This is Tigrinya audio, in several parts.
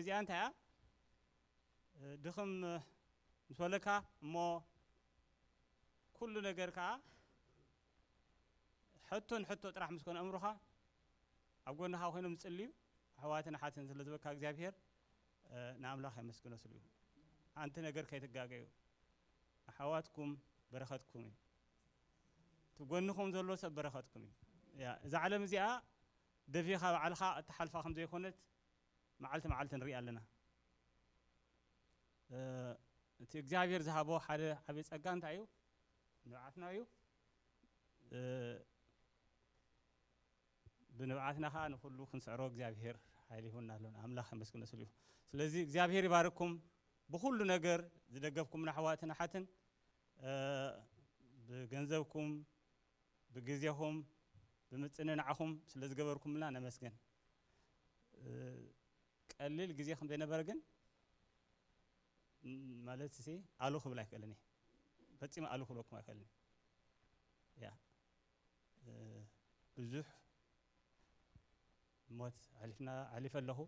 እዚኣ እንታይ እያ? ድኽም ምስ በለካ እሞ ኩሉ ነገር ከዓ ሕቶን ሕቶ ጥራሕ ምስ ኮነ እምሮኻ ኣብ ጎንኻ ኮይኖም ዝጽልዩ ኣሕዋትን ኣሓትን ስለ ዝበካ እግዚኣብሔር ንኣምላኽ የመስግኖ ስልዩ። ሓንቲ ነገር ከይትጋገዩ ኣሕዋትኩም በረኸትኩም እዩ። እቲ ጎንኹም ዘሎ ሰብ በረኸትኩም እዩ። እያ እዛ ዓለም እዚኣ ደፊኻ ባዕልኻ እትሓልፋ ከም ዘይኮነት መዓልቲ መዓልቲ ንርኢ ኣለና። እቲ እግዚኣብሔር ዝሃቦ ሓደ ዓብዪ ጸጋ እንታይ እዩ? ንብዓትና እዩ። ብንብዓትና ከዓ ንኩሉ ክንስዕሮ እግዚኣብሔር ሓይሊ ይሁንና ኣሎ። ኣምላኽ የመስግኖ ስልዩ። ስለዚ እግዚኣብሔር ይባርኩም። ብኩሉ ነገር ዝደገፍኩምና ኣሕዋትን ኣሓትን ብገንዘብኩም ብግዜኹም ብምጽንናዕኹም ስለ ዝገበርኩምልና ነመስገን። ቀሊል ግዜ ከም ዘይነበረ ግን ማለት ሲ ኣሉ ክብል ኣይክእልን እየ። ፈጺመ ኣሉ ክብለኩም ኣይክእልን እየ። ያ ብዙሕ ሞት ኣሕሊፍና ኣሕሊፈ ኣለኹ።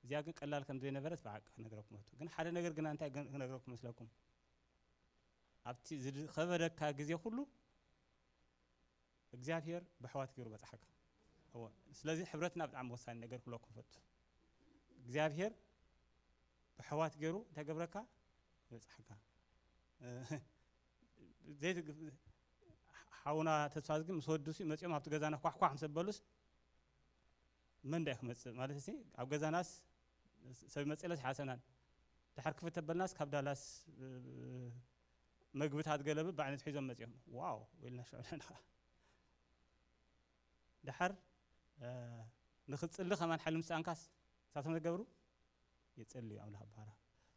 እዚኣ ግን ቀላል ከም ዘይነበረት ብሓቂ ክነግረኩም እቱ ግን ሓደ ነገር ግና እንታይ ክነግረኩም መስለኩም? ኣብቲ ዝኸበደካ ግዜ ኩሉ እግዚኣብሔር ብሕዋት ገይሩ በጽሓካ። እወ ስለዚ ሕብረትና ብጣዕሚ ወሳኒ ነገር ክብለኩም ፈቱ። እግዚኣብሔር ብሕዋት ገይሩ እንታይ ገብረካ? ይበጽሓካ። ዘይት ሓውና ተስፋ ግን ምስ ወዱ ሲ መጺኦም ኣብቲ ገዛና ኳሕኳሕ ምስ በሉስ መን ዳይ ክመጽእ ማለት ሲ ኣብ ገዛናስ ሰብ መጽለስ ሓሰናን ድሓር ክፍት ተበልናስ ካብ ዳላስ መግብታት ገለብ ብዓይነት ሒዞም መጺኦም ዋው ኢልና ሽዑ ንኻ ድሓር ንኽጽሊ ከማን ሓይሊ ምስኣንካስ ሳቶም ዝገብሩ ይጽልዩ ኣምላኽ ባራ።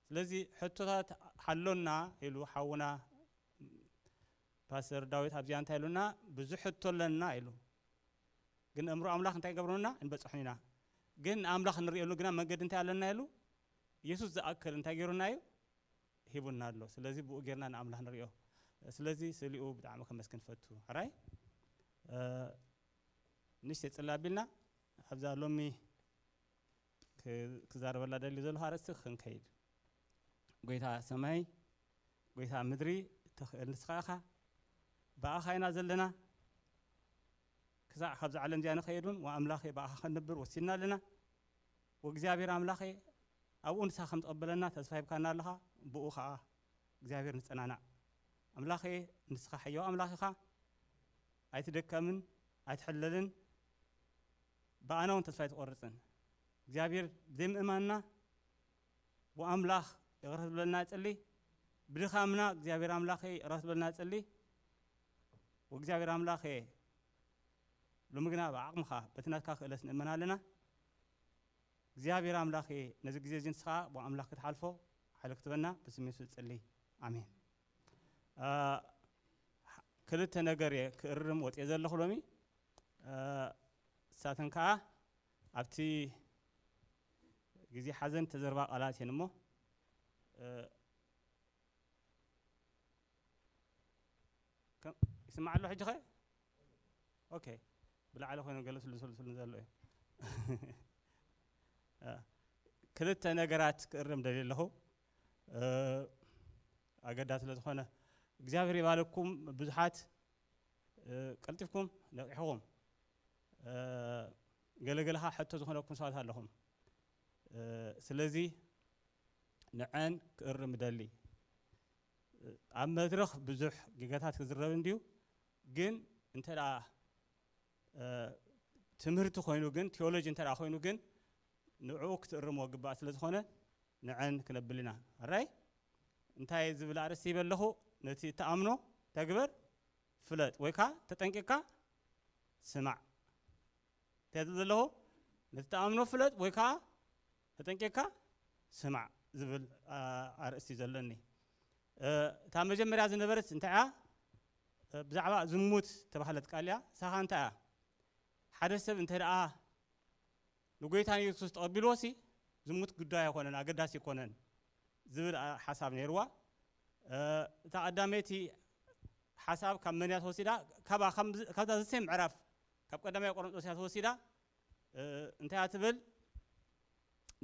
ስለዚ ሕቶታት ሓሎና ኢሉ ሓውና ፓስተር ዳዊት ኣብዚኣ እንታይ ኢሉና? ብዙሕ ሕቶ ኣለና ኢሉ። ግን እምሮ ኣምላኽ እንታይ ገብሩና? እንበጽሑን ኢና። ግን ንኣምላኽ ንርእየሉ ግና መንገዲ እንታይ ኣለና ኢሉ? ኢየሱስ ዝኣክል እንታይ ገይሩና እዩ? ሂቡና ኣሎ። ስለዚ ብኡ ጌርና ንኣምላኽ ንርእዮ። ስለዚ ስሊኡ ብጣዕሚ ከመስግን ፈቱ። ሕራይ ንሽተ ጽላ ኣቢልና ኣብዛ ሎሚ ክዛረበላ ደሊ ዘለኹ ኣርእስቲ ክንከይድ ጎይታ ሰማይ ጎይታ ምድሪ እትኽእል ንስኻ ኢኻ። ብኣኻ ኢና ዘለና ክሳዕ ካብዛ ዓለም እዚኣ ንኸይድ እውን ወኣምላኸ ብኣኻ ክንነብር ወሲድና ኣለና። ወእግዚኣብሔር ኣምላኸ ኣብኡ ንስኻ ከም ትቐበለና ተስፋ ሂብካና ኣለኻ። ብኡ ኸዓ እግዚኣብሔር ንጸናናዕ። ኣምላኸ ንስኻ ሕያው ኣምላኽ ኢኻ። ኣይትደከምን ኣይትሕለልን። ብኣና እውን ተስፋ ኣይትቖርጽን። እግዚኣብሔር ብዘይምእማንና ብኣምላኽ ይቕረ ትብለልና እጽሊ። ብድኻምና እግዚኣብሔር ኣምላኸ ይቕረ ትብለና እጽሊ። ወእግዚኣብሔር ኣምላኸ ሎሚ ግና ብዓቕምኻ በቲ ናትካ ክእለት ንእመን ኣለና። እግዚኣብሔር ኣምላኸ ነዚ ግዜ እዚ ንስኻ ብኣምላኽ ክትሓልፎ ሓይሊ ክትበና ብስም የሱስ እጽሊ። ኣሜን። ክልተ ነገር እየ ክእርም ወፅየ ዘለኹ ሎሚ። እሳተን ከዓ ኣብቲ ግዜ ሓዘን ተዘርባ ቃላት እየን እሞ ይስማዕ ኣሎ ሕጂ ኸ? ኦኬ። ብላዕሊ ኮይኖም ገለ ስሉ ስሉ ስሉ ዘሎ እዩ። ክልተ ነገራት ክእርም ደልየ ኣለኹ። ኣገዳሲ ስለ ዝኾነ እግዚኣብሔር ይባርኩም። ብዙሓት ቀልጢፍኩም ነቂሕኹም ገለገለኻ ሕቶ ዝኾነኩም ሰባት ኣለኹም። ስለዚ ንዐን ክእርም እደሊ። ኣብ መድረኽ ብዙሕ ጌጋታት ክዝረብ እንድዩ፣ ግን እንተ ደኣ ትምህርቲ ኮይኑ ግን ቴዎሎጂ እንተ ደኣ ኮይኑ ግን ንዕኡ ክትእርምዎ ግባእ ስለ ዝኾነ ንዐን ክነብል ኢና። ኣራይ እንታይ ዝብል ኣርእስቲ ይበለኹ? ነቲ እትኣምኖ ተግበር፣ ፍለጥ ወይ ከዓ ተጠንቂቕካ ስማዕ። እንታይ ዝብል ዘለኹ? ነቲ እትኣምኖ ፍለጥ ወይ ከዓ ተጠንቂቕካ ስማዕ ዝብል ኣርእስቲ ዘለኒ። እታ መጀመርያ ዝነበረት እንታይ እያ? ብዛዕባ ዝሙት ተባህለት ቃል እያ። ሳኻ እንታይ እያ? ሓደ ሰብ እንተ ደኣ ንጎይታ ንየሱስ ተቐቢልዎ ሲ ዝሙት ጉዳይ ኣይኮነን፣ ኣገዳሲ ኣይኮነን ዝብል ሓሳብ ነይርዋ። እታ ቀዳመይቲ ሓሳብ ካብ መን እያ ተወሲዳ? ካብዛ ዘሴም ምዕራፍ ካብ ቀዳማይ ቆሮንጦስ እያ ተወሲዳ። እንታይ እያ ትብል?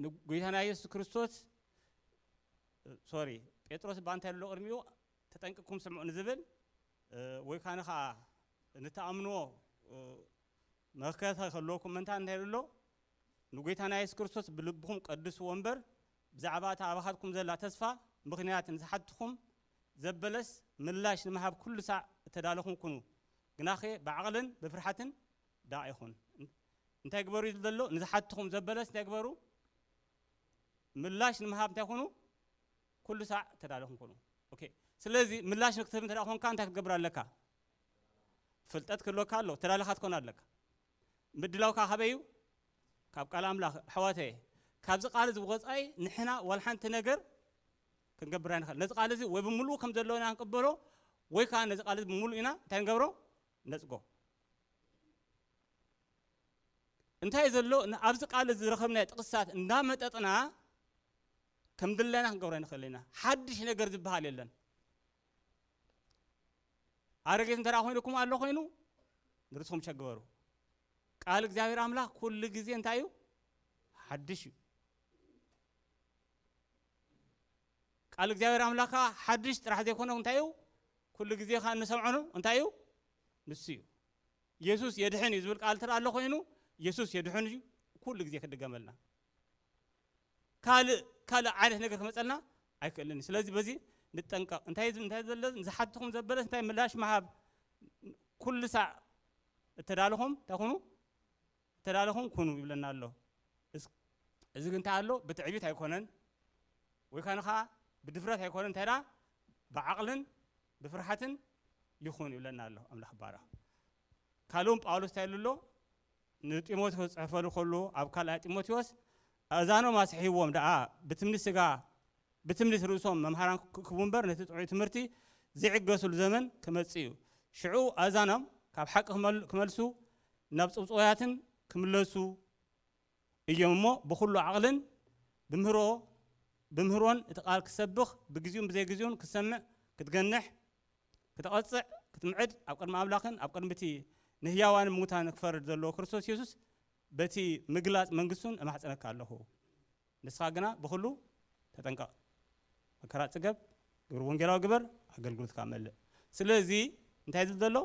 ንጎይታና የሱስ ክርስቶስ፣ ሶሪ፣ ጴጥሮስ እባ እንታይ ኣሎ ቅድሚኡ? "ተጠንቂቕኩም ስምዑ" ንዝብል፣ እ፣ ወይ ካነ ኸዓ ንተኣምንዎ፣ እ፣ መኸተ ከለኩም ምእንታ እንታይ ኣሎ? "ንጎይታና የሱስ ክርስቶስ ብልብኹም ቀድስዎ እምበር፣ ብዛዕባ እታ ኣባኻትኩም ዘላ ተስፋ ምኽንያት ንዝሓትኹም ዘበለስ ምላሽ ንምሃብ ኩሉ ሳዕ እተዳለኹም ኩኑ። ግናኸ ብዓቕልን ብፍርሓትን ደኣ ይኹን።" እንታይ ግበሩ እዩ ዘሎ? ንዝሓትኹም ዘበለስ እንታይ ግበሩ? ምላሽ ንምሃብ እንታይ ኩኑ? ኩሉ ሳዕ ተዳለኹም ኩኑ። ኦኬ። ስለዚ ምላሽ ንክትህብ እንተ ደኣ ኮንካ እንታይ ክትገብር ኣለካ? ፍልጠት ክህልወካ ኣሎ። ተዳለኻ ክትኮን ኣለካ። ምድላውካ ካበይ እዩ? ካብ ቃል ኣምላኽ። ኣሕዋተየ፣ ካብዚ ቃል እዚ ወጻኢ ንሕና ዋላ ሓንቲ ነገር ክንገብር ኣይንኽእል። ነዚ ቃል እዚ ወይ ብምሉኡ ከም ዘለዎ ኢና ክንቅበሎ፣ ወይ ከኣ ነዚ ቃል እዚ ብምሉኡ ኢና እንታይ ንገብሮ? ነጽጎ። እንታይ ዘሎ? ን-፣ ኣብዚ ቃል እዚ ዝረኸብናዮ ጥቕስታት እንዳመጠጥና ከም ድላይና ክንገብሮ ኣይንኽእል ኢና። ሓድሽ ነገር ዝበሃል የለን። ኣረጌት እንተ ደኣ ኮይኑኩም ኣሎ ኮይኑ፣ ንርእስኹም ሸግበሩ። ቃል እግዚኣብሔር ኣምላኽ ኩሉ ግዜ እንታይ እዩ? ሓድሽ እዩ። ቃል እግዚኣብሔር ኣምላኽ ከኣ ሓድሽ ጥራሕ ዘይኮነ እንታይ እዩ? ኩሉ ግዜ ከኣ እንሰምዖ እንታይ እዩ? ንሱ እዩ። የሱስ የድሕን እዩ ዝብል ቃል እንተ ደኣ ኣሎ ኮይኑ፣ የሱስ የድሕን እዩ። ኩሉ ግዜ ክድገመልና። ካልእ፣ ካልእ ዓይነት ነገር ክመጸልና ኣይክእልን እዩ። ስለዚ በዚ ንጠንቀቕ። እንታይ ዝ-፣ እንታይ ዘለ-፣ ንዝሓትኹም ዘበለስ እንታይ ምላሽ ምሃብ? ኩሉ ሳዕ እተዳለኹም እንታይ ኩኑ? እተዳለኹም ኩኑ ይብለና ኣሎ። እስ-፣ እዚ ግን እንታይ ኣሎ? ብትዕቢት ኣይኮነን፣ ወይ ካን ኸዓ ብድፍረት ኣይኮነን። እንታይ ደኣ? ብዓቕልን ብፍርሓትን ይኹን ይብለና ኣሎ። ኣምላኽ ይባረኽ። ካልእ እውን ጳውሎስ እንታይ ኢሉ ኣሎ? ንጢሞቴዎስ ዝጽሕፈሉ ከሎ ኣብ ካልኣይ ጢሞቴዎስ፣ "ኣእዛኖም ኣስሒዎም ደኣ ብትምኒት ስጋ፣ ብትምኒት ርእሶም መምሃራን ክእክቡ እምበር፣ ነቲ ጥዑይ ትምህርቲ ዘይዕገሱሉ ዘመን ክመጽእ እዩ። ሽዑ ኣእዛኖም ካብ ሓቂ ክመል-፣ ክመልሱ፣ ናብ ጽውጽዋያትን ክምለሱ እዮም እሞ፣ ብኹሉ ዓቕልን ብምህሮ፣ ብምህሮን እቲ ቃል ክሰብኽ፣ ብግዜኡን ብዘይግዜኡን ክትሰምዕ፣ ክትገንሕ፣ ክተቐጽዕ፣ ክትምዕድ፣ ኣብ ቅድሚ ኣምላኽን ኣብ ቅድሚ እቲ ንህያዋንን ምዉታንን ክፈርድ ዘለዎ ክርስቶስ የሱስ በቲ ምግላጽ መንግስቱን እማሕጸነካ ኣለኹ። ንስኻ ግና ብኹሉ ተጠንቀቕ፣ መከራ ጽገብ፣ ግብሪ ወንጌላዊ ግበር፣ ኣገልግሎትካ መልእ።" ስለዚ እንታይ ዝብል ዘሎ?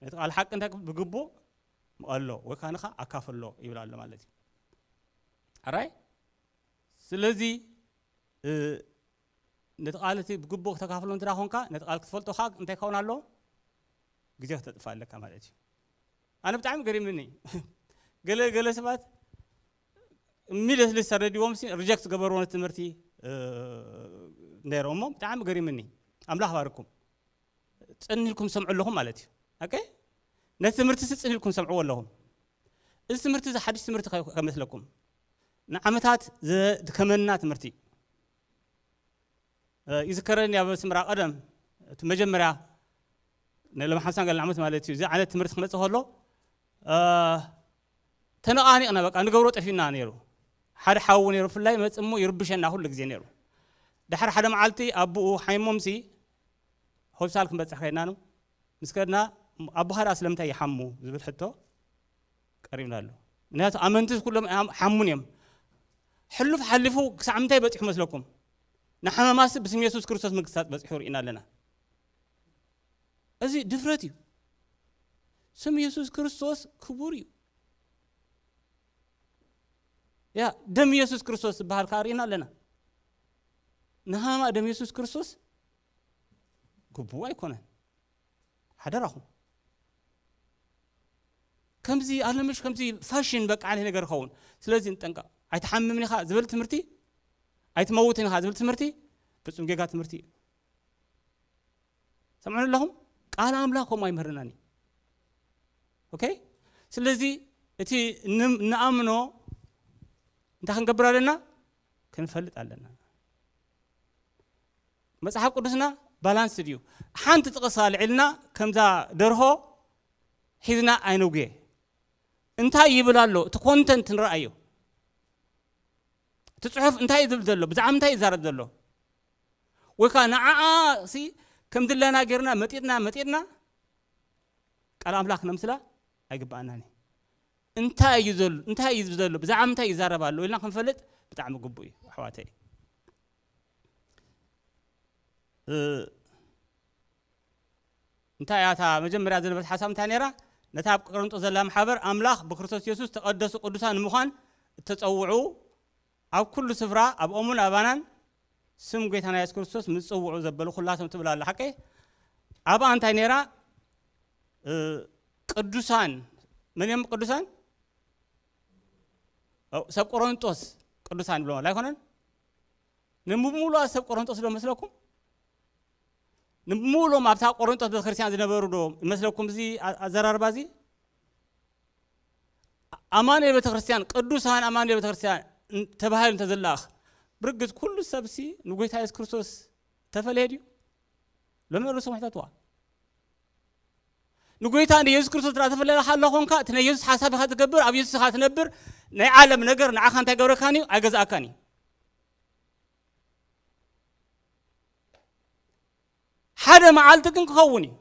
ነቲ ቃል ሓቂ እንታይ ብግቡእ ምቐሎ ወይ ካንኻ ኣካፍሎ ይብል ኣሎ ማለት እዩ። ኣራይ? ስለዚ፣ እ፣ ነቲ ቃል እቲ ብግቡእ ክተካፍሎ እንተ ደኣ ኾንካ፣ ነቲ ቃል ክትፈልጦ ኸኣ እንታይ ክኸውን ኣለዎ? ግዜ ክተጥፍእ ኣለካ ማለት እዩ። ኣነ ብጣዕሚ ገሪምኒ። ገለ፣ ገለ ሰባት ኢሚድየትሊ ዝተረድዎም ሲ ሪጀክት ዝገበርዎ ነቲ ትምህርቲ፣ እ፣ ነይሮም እሞ ብጣዕሚ ገሪምኒ። ኣምላኽ ባርኩም። ጽን ኢልኩም ሰምዑ ኣለኹም ማለት እዩ። ኦኬ? ነቲ ትምህርቲ ሲ ጽን ኢልኩም ሰምዕዎ ኣለኹም። እዚ ትምህርቲ እዚ ሓድሽ ትምህርቲ ከ-፣ ከመስለኩም። ንዓመታት ዘድከመና ትምህርቲ እዩ። እ፣ ይዝከረኒ ኣብ ኣስመራ ቀደም፣ እቲ መጀመርያ ናይ ሎም ሓምሳን ገለን ዓመት ማለት እዩ፣ እዚ ዓይነት ትምህርቲ ክመጽእ ከሎ፣ እ፣ ተነቓኒቕና፣ በቃ፣ ንገብሮ ጠፊኡና ነይሩ። ሓደ ሓዉ ነይሩ፣ ብፍላይ መጽእ እሞ ይርብሸና ኩሉ ግዜ ነይሩ። ድሓር ሓደ መዓልቲ ኣቦኡ ሓይሞምሲ ሆስፒታል ክንበጽሕ ከድና ነው። ምስ ከድና፣ "ኣቦኻ ደኣ ስለምንታይ ይሓሙ?" ዝብል ሕቶ ቀሪብና ኣሎ። ምክንያቱ ኣመንቲ ኩሎም ሓም-፣ ሓሙን እዮም። ሕሉፍ ሓሊፉ ክሳዕ ምንታይ በጺሑ መስለኩም? ንሓመማሲ ብስም የሱስ ክርስቶስ ምግሳጽ በጺሑ ርኢና ኣለና። እዚ ድፍረት እዩ። ስም የሱስ ክርስቶስ ክቡር እዩ። ያ፣ ደም የሱስ ክርስቶስ ዝበሃል ከኣ ርኢና ኣለና። ንሃማ ደም የሱስ ክርስቶስ ግቡእ ኣይኮነን። ሓደራኹም። ከምዚ ኣለምሽ፣ ከምዚ ፋሽን በቃ ዓይነት ነገር ይኸውን። ስለዚ ንጠንቀቕ። "ኣይትሓምምን ኢኻ" ዝብል ትምህርቲ፣ "ኣይትመውትን ኢኻ" ዝብል ትምህርቲ ፍጹም ጌጋ ትምህርቲ እዩ። ሰምዑን ኣለኹም? ቃል ኣምላኽ ከምኡ ኣይምህርናን እዩ። ኦኬ? ስለዚ እቲ ን-፣ ንኣምኖ እንታይ ክንገብር ኣለና? ክንፈልጥ ኣለና። መጽሓፍ ቅዱስና ባላንስድ እዩ። ሓንቲ ጥቕስ ኣልዒልና ከምዛ ደርሆ ሒዝና ኣይነጉየ። እንታይ ይብል ኣሎ? እቲ ኮንተንት ንረኣዮ። እቲ ጽሑፍ እንታይ እዩ ዝብል ዘሎ? ብዛዕባ እንታይ እዩ ዝዛረብ ዘሎ? ወይ ከኣ ንዓኣ ሲ ከም ድላና ጌርና መጢጥና፣ መጢጥና ቃል ኣምላኽ ነምስላ ኣይግብኣናን እዩ። እንታይ እዩ ዘሎ? እንታይ እዩ ዝብል ዘሎ? ብዛዕባ እንታይ ይዛረብ ኣሎ? ኢልና ክንፈልጥ ብጣዕሚ ግቡእ እዩ ኣሕዋተይ። እ፣ እንታይ እያ እታ መጀመርያ ዝነበረት ሓሳብ እንታይ ነይራ? ነታ ኣብ ቆሮንጦስ ዘላ ማሕበር ኣምላኽ ብክርስቶስ የሱስ ተቐደሱ ቅዱሳን ንምዃን እተጸውዑ ኣብ ኩሉ ስፍራ ኣብ ኦሙን ኣባናን ስም ጎይታና የሱስ ክርስቶስ ምስ ዝጽውዑ ዘበሉ ኩላቶም ትብል ኣላ። ሓቀይ? ኣብኣ እንታይ ነይራ? እ፣ ቅዱሳን፣ መን እዮም ቅዱሳን? ኦ፣ ሰብ ቆሮንጦስ ቅዱሳን ይብሎም ኣላ ኣይኮነን? ንምሙሉኣ ሰብ ቆሮንጦስ ዶ መስለኩም? ንምሙሉኦም ኣብታ ቆሮንጦስ ቤተክርስትያን ዝነበሩ ዶ ይመስለኩም እዚ ኣ-፣ ኣዘራርባ እዚ? ኣማኑኤል ቤተክርስትያን፣ ቅዱሳን ኣማኑኤል ቤተክርስትያን እን-፣ ተባሂሉ እንተዝለኣኽ፣ ብርግጽ ኩሉ ሰብሲ ንጎይታ የሱስ ክርስቶስ ተፈለየ ድዩ? ሎሚ ርእሶም ሕተትዋ። ንጎይታ ንየሱስ ክርስቶስ እናተፈለለኻ ኣሎ ኾንካ፣ እቲ ናይ የሱስ ሓሳብ ኢኻ ትገብር፣ ኣብ የሱስ ኢኻ ትነብር፣ ናይ ዓለም ነገር ንዓኻ እንታይ ገብረካን እዩ? ኣይገዛእካን እዩ። ሓደ መዓልቲ ግን ክኸውን እዩ።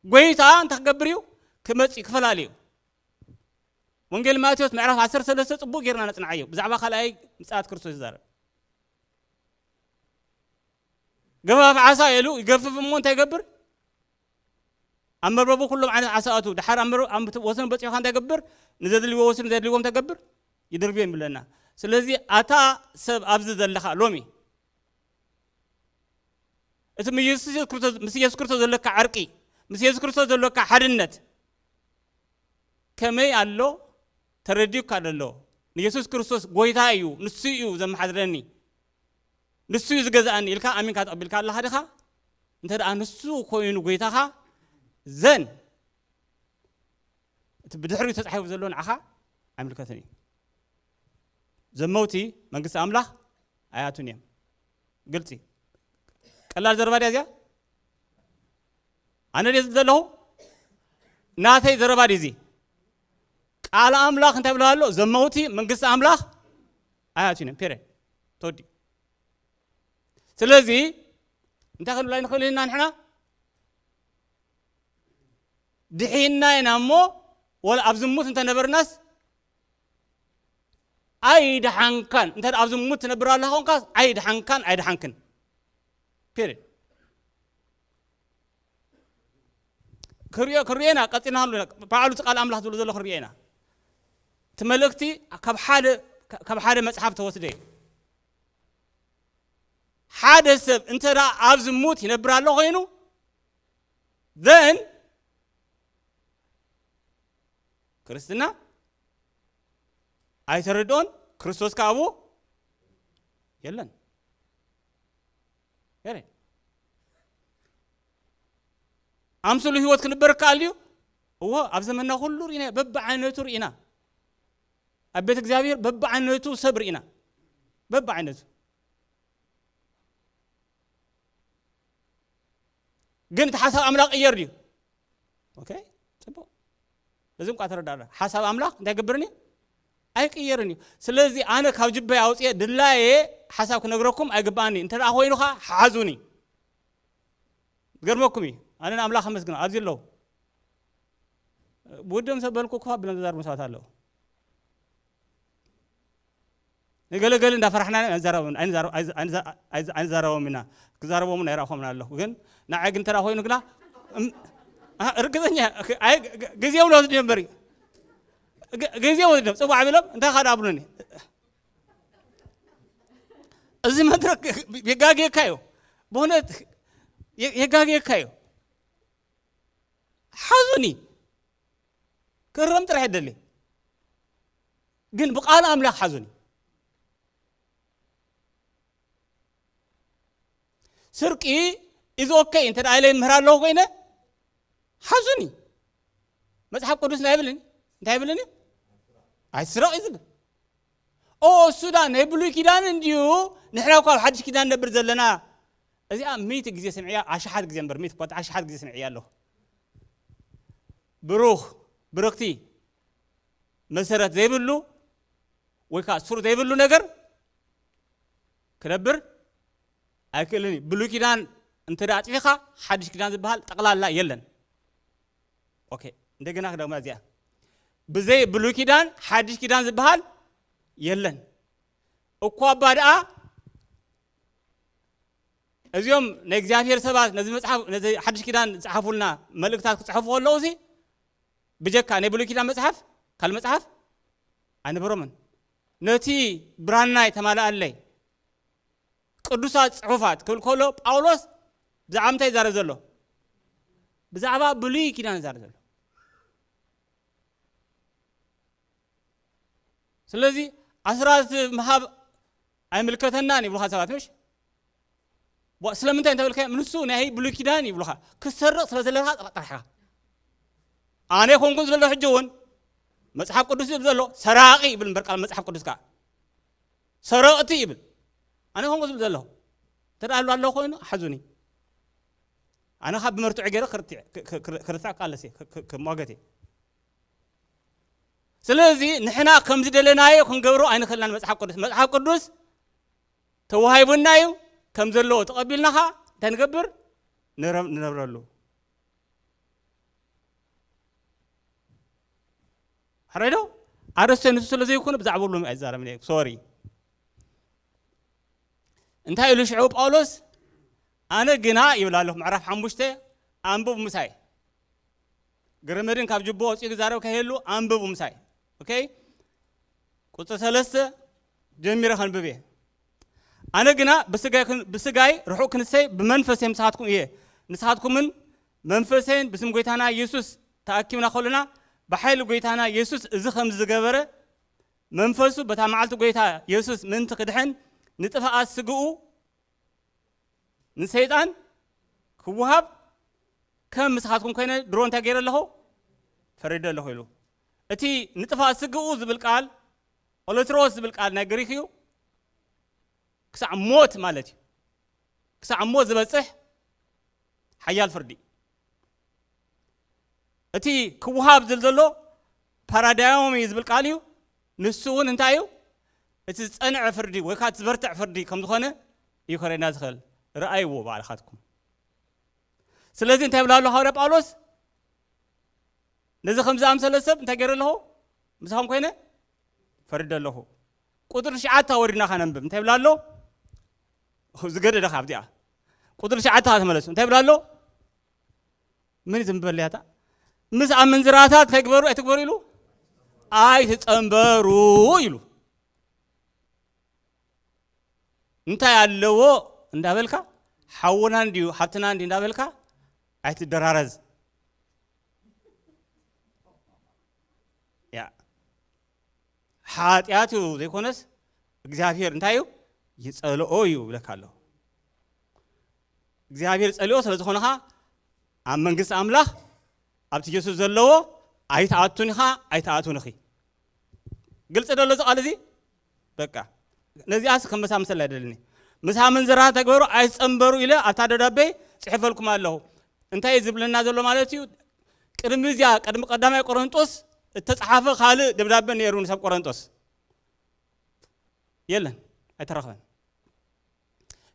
ጎይታ እንታይ ክገብር እዩ? ክመጽእ እዩ፣ ክፈላለ እዩ። ወንጌል ማቴዎስ ምዕራፍ ዓሰርተ ሰለስተ ጽቡቕ ጌርና ነጽንዓዮ። ብዛዕባ ካልኣይ ምጽኣት ክርስቶስ ይዛረብ። ገፋፍ ዓሳ ኢሉ ይገፍፍ እሞ እንታይ ይገብር? ኣብ መርበቡ ኩሎም ዓይነት ዓሳ ኣቱ። ድሓር ኣብ መርበብ፣ ኣብ ወሰን በጺሑኻ እንታይ ይገብር? ንዘድልዎ ወስድ፣ ንዘድልዎም እንታይ ይገብር? ይድርብዮም ይብለና። ስለዚ ኣታ ሰብ ኣብዚ ዘለኻ ሎሚ፣ እቲ ምስ የሱስ ክርስቶስ፣ ምስ የሱስ ክርስቶስ ዘለካ ዓርቂ፣ ምስ የሱስ ክርስቶስ ዘለካ ሓድነት ከመይ ኣሎ? ተረዲኡካ ደሎ? ንየሱስ ክርስቶስ ጎይታ እዩ፣ ንሱ እዩ ዘመሓድረኒ፣ ንሱ እዩ ዝገዛእኒ ኢልካ ኣሚንካ ተቐቢልካ ኣለኻ ዲኻ? እንተ ደኣ ንሱ ኮይኑ ጎይታኻ፣ ዘን እቲ ብድሕሪኡ ተጻሒፉ ዘሎ ንዓኻ ኣይምልከትን እዩ። ዘመውቲ መንግስቲ ኣምላኽ ኣይኣቱን እዮም። ግልጺ። ቀላል ዘረባ ድያ እዚኣ? ኣነ ድየ ዝብል ዘለኹ? ናተይ ዘረባ ድዩ እዚ? ቃል ኣምላኽ እንታይ ብሎ ኣሎ? ዘመውቲ መንግስቲ ኣምላኽ ኣይኣቱን እዮም። ፔሬድ። ተወዲኡ። ስለዚ እንታይ ክንብል ኣይንኽእል ኢና ንሕና? ድሒና ኢና እሞ፣ ወላ ኣብ ዝሙት እንተነበርናስ ኣይድሓንካን። እንተ ኣብ ዝሙት ትነብር ኣለኻ ኾንካስ ኣይድሓንካን፣ ኣይድሓንክን። ፔሬድ። ክሪኦ፣ ክሪኦ ኢና፣ ቀጺልና ክንብሎ ኢና። ባዕሉ እቲ ቃል ኣምላኽ ዝብሎ ዘሎ ክሪኦ ኢና። እቲ መልእኽቲ ካብ ሓደ፣ ካብ ሓደ መጽሓፍ ተወስደ እዩ። ሓደ ሰብ እንተ ደኣ ኣብ ዝሙት ይነብር ኣሎ ኮይኑ፣ then ክርስትና ኣይተረድኦን፣ ክርስቶስ ከኣ ኣብኡ የለን። የለን። ኣምስሉ ህይወት ክንበር ከኣል ድዩ? እዎ፣ ኣብ ዘመንና ኩሉ ርኢና፣ በብዓይነቱ ርኢና። ኣብ ቤት እግዚኣብሔር በብዓይነቱ ሰብ ርኢና። በብዓይነቱ። ግን እቲ ሓሳብ ኣምላኽ ቅየር ድዩ? ኦኬ፣ ጽቡቕ። በዚ እንኳ ተረዳእና። ሓሳብ ኣምላኽ እንታይ ይገብርን እዩ? ኣይቅየርን እዩ። ስለዚ ኣነ ካብ ጅበይ ኣውጽኤ ድላየ ሓሳብ ክነግረኩም ኣይግባኣኒ። እንተ ደኣ ኮይኑኻ ሓዙኒ። ዝገርመኩም እዩ። ኣነ ንኣምላኽ ኣመስግኖ። ኣብዚ ኣለዉ። ብውድኦም ሰብ በልኩ እኳ ብሎም ዝዛርቡ ሰባት ኣለዉ። ንገለገለ እንዳፈራሕና ኣይንዛረቦም፣ ኣይንዛረ-፣ ኣይንዛ-፣ ኣይንዛ-፣ ኣይንዛረቦም ኢና። ክዛረቦም ኣይረኣኹምን ኣለኹ። ግን ንዓይ ግን እንተ ደኣ ኮይኑ ግና፣ እም፣ ኣ፣ ርግጸኛ፣ ኣይ፣ ግ-፣ ግዜ እውን ወስድ ነበር። ግ-፣ ግዜ ወስድ ነበር። ጽዋዕ ቢሎም እንታይ ካዳ ኣብሉኒ። እዚ መድረክ የጋግየካ እዩ። ብእውነት የ-፣ የጋግየካ እዩ። ሓዙኒ። ክረም ጥራሕ የደሊ። ግን ብቃል ኣምላኽ ሓዙኒ። ስርቂ is okay እንተ ደኣ ኢለ ይምህር ኣለኹ ኮይነ፣ ሓዙኒ። መጽሓፍ ቅዱስ እንታይ ይብልን? እንታይ ይብልን እዩ? ኣይስረቕ እዩ ዝብል። ኦ፣ እሱ ዳ ናይ ብሉይ ኪዳን እንድዩ፣ ንሕና እኳ ኣብ ሓድሽ ኪዳን ነብር ዘለና። እዚኣ ሚእቲ ግዜ ስምዕያ፣ ኣሽሓት ግዜ እምበር፣ ሚእቲ እኳ ኣሽሓት ግዜ ስምዕያ ኣለኹ። ብሩኽ፣ ብርኽቲ፣ መሰረት ዘይብሉ ወይ ከዓ ሱር ዘይብሉ ነገር ክነብር ኣይክእልን እዩ። ብሉይ ኪዳን እንተ ደኣ ኣጥፊኻ፣ ሓድሽ ኪዳን ዝበሃል ጠቕላላ የለን። ኦኬ፣ እንደገና ክደግማ እዚኣ። ብዘይ ብሉይ ኪዳን ሓድሽ ኪዳን ዝበሃል የለን። እኳ እባ ደኣ እዚኦም ናይ እግዚኣብሔር ሰባት ነዚ መጽሓፍ፣ ነዚ ሓድሽ ኪዳን ዝጸሓፉልና መልእክታት ክጽሕፉ ከለዉ፣ እዚ ብጀካ ናይ ብሉይ ኪዳን መጽሓፍ፣ ካልእ መጽሓፍ ኣይነበሮምን። ነቲ ብራና የተማልኣለይ ቅዱሳት ጽሑፋት ክብል ከሎ፣ ጳውሎስ ብዛዕባ ምንታይ ይዛረብ ዘሎ? ብዛዕባ ብሉይ ኪዳን ይዛረብ ዘሎ። ስለዚ ኣስራት ምሃብ ኣይምልከተናን ይብሉኻ ሰባት፣ ምሽ? ዋ፣ ስለምንታይ እንተበልካዮም፣ ንሱ ናይ ብሉይ ኪዳን ይብሉኻ። ክትሰርቕ ስለ ዘለኻ ጥራሕ ኢኻ። ኣነ ኣይኮንኩን ዝብል ዘሎ፣ ሕጂ እውን መጽሓፍ ቅዱስ ይብል ዘሎ፣ ሰራቒ ይብል እምበር፣ ቃል መጽሓፍ ቅዱስ ከኣ ሰረቕቲ ይብል። ኣነ ኣይኮንኩን ዝብል ዘለኹ። እንተ ደኣ ኣሎ፣ ኣሎ ኮይኑ፣ ሓዙኒ። ኣነ ካብ ብመርትዖ ገይረ ክርትዕ-፣ ክ-፣ ክ-፣ ክር-፣ ክርትዕ ቃለሲ፣ ክ-፣ ክ-፣ ክሟገት እየ። ስለዚ ንሕና ከም ዝደለናዮ ክንገብሮ ኣይንኽእልናን። መጽሓፍ ቅዱስ፣ መጽሓፍ ቅዱስ ተዋሂቡና እዩ። ከም ዘለዎ ተቐቢልና ኸኣ እንታይ ንገብር? ንረ-፣ ንነብረሉ። ሕራይ ዶ? ኣርእስተ ንሱ ስለ ዘይኮነ ብዛዕባኡ ሎሚ ኣይዛረብን እየ። ሶሪ። እንታይ ኢሉ ሽዑ ጳውሎስ? ኣነ ግና ይብል ኣለኹ፣ ምዕራፍ ሓሙሽተ፣ ኣንብቡ ምሳይ። ግርምድን ካብ ጅቦ ወፂኡ ክዛረብ ከይህሉ ኣንብቡ ምሳይ። ኦኬ? ቁጽሪ ሰለስተ ጀሚረ ከንብብ እየ። ኣነ ግና ብስጋይ ክን-፣ ብስጋይ ርሑቕ ክንሰይ ብመንፈሰይ ምሳኻትኩም እየ። ንስኻትኩምን መንፈሰይን ብስም ጎይታና የሱስ ተኣኪብና ከሎና፣ ብሓይሊ ጎይታና የሱስ እዚ ከም ዝገበረ፣ መንፈሱ በታ መዓልቲ ጎይታ የሱስ ምእንቲ ክድሕን ንጥፍኣት ስግኡ ንሰይጣን ክወሃብ ከም ምሳኻትኩም ኮይነ ድሮ እንታይ ገይረ ኣለኹ? ፈሪደ ኣለኹ ኢሉ። እቲ ንጥፍኣት ስግኡ ዝብል ቃል፣ ኦሎትሮስ ዝብል ቃል ናይ ግሪክ እዩ። ክሳዕ ሞት ማለት እዩ። ክሳዕ ሞት ዝበጽሕ ሓያል ፍርዲ። እቲ ክወሃብ ዝብል ዘሎ ፓራዳዮም እዩ ዝብል ቃል እዩ። ንሱ እውን እንታይ እዩ? እቲ ዝጸንዐ ፍርዲ ወይ ከዓ እቲ ዝበርትዕ ፍርዲ ከም ዝኾነ እዩ ከርእየና ዝኽእል። ረኣይዎ ባዕልኻትኩም። ስለዚ እንታይ ይብል ኣሎ ሃዋርያ ጳውሎስ? ነዚ ከም ዝኣምሰለ ሰብ እንታይ ገይረ ኣለኹ? ምሳኹም ኮይነ ፈሪደ ኣለኹ። ቁጥሪ ትሽዓተ ወሪድና ከነንብብ። እንታይ ይብል ኣሎ? ዝገደደ ካብ እዚኣ። ቁጥሪ ትሽዓተ ተመለሱ። እንታይ ይብል ኣሎ? ምን ዝንበል ያታ? ምስ ኣመንዝራታት እንታይ ግበሩ ኣይትግበሩ ኢሉ? ኣይትጸንበሩ ኢሉ። እንታይ ኣለዎ እንዳበልካ፣ ሓውና እንድዩ፣ ሓብትና እንድዩ እንዳበልካ ኣይትደራረዝ። ያ። ሓጢኣት እዩ ዘይኮነስ፣ እግዚኣብሔር እንታይ እዩ? ይጸልኦ እዩ ይብለካ ኣሎ። እግዚኣብሔር ጸልኦ ስለ ዝኾነ ኸኣ፣ ኣብ መንግስቲ ኣምላኽ ኣብቲ ጀሱስ ዘለዎ ኣይትኣቱን ኢኻ፣ ኣይትኣቱን ኢኺ። ግልጺ ዶ ኣሎ እዚ ቃል እዚ? በቃ፣ ነዚኣስ ከም መሳምሰል ኣይደልኒ። ምስ ኣመንዝራ ተግበሩ ኣይትጸንበሩ ኢለ ኣብታ ደብዳቤ ጽሒፈልኩም ኣለኹ። እንታይ እዩ ዝብለና ዘሎ ማለት እዩ? ቅድሚ እዚኣ፣ ቅድሚ ቀዳማይ ቆሮንጦስ እተጻሓፈ ካልእ ደብዳቤ ነይሩ ንሰብ ቆሮንጦስ። የለን፣ ኣይተረኽበን።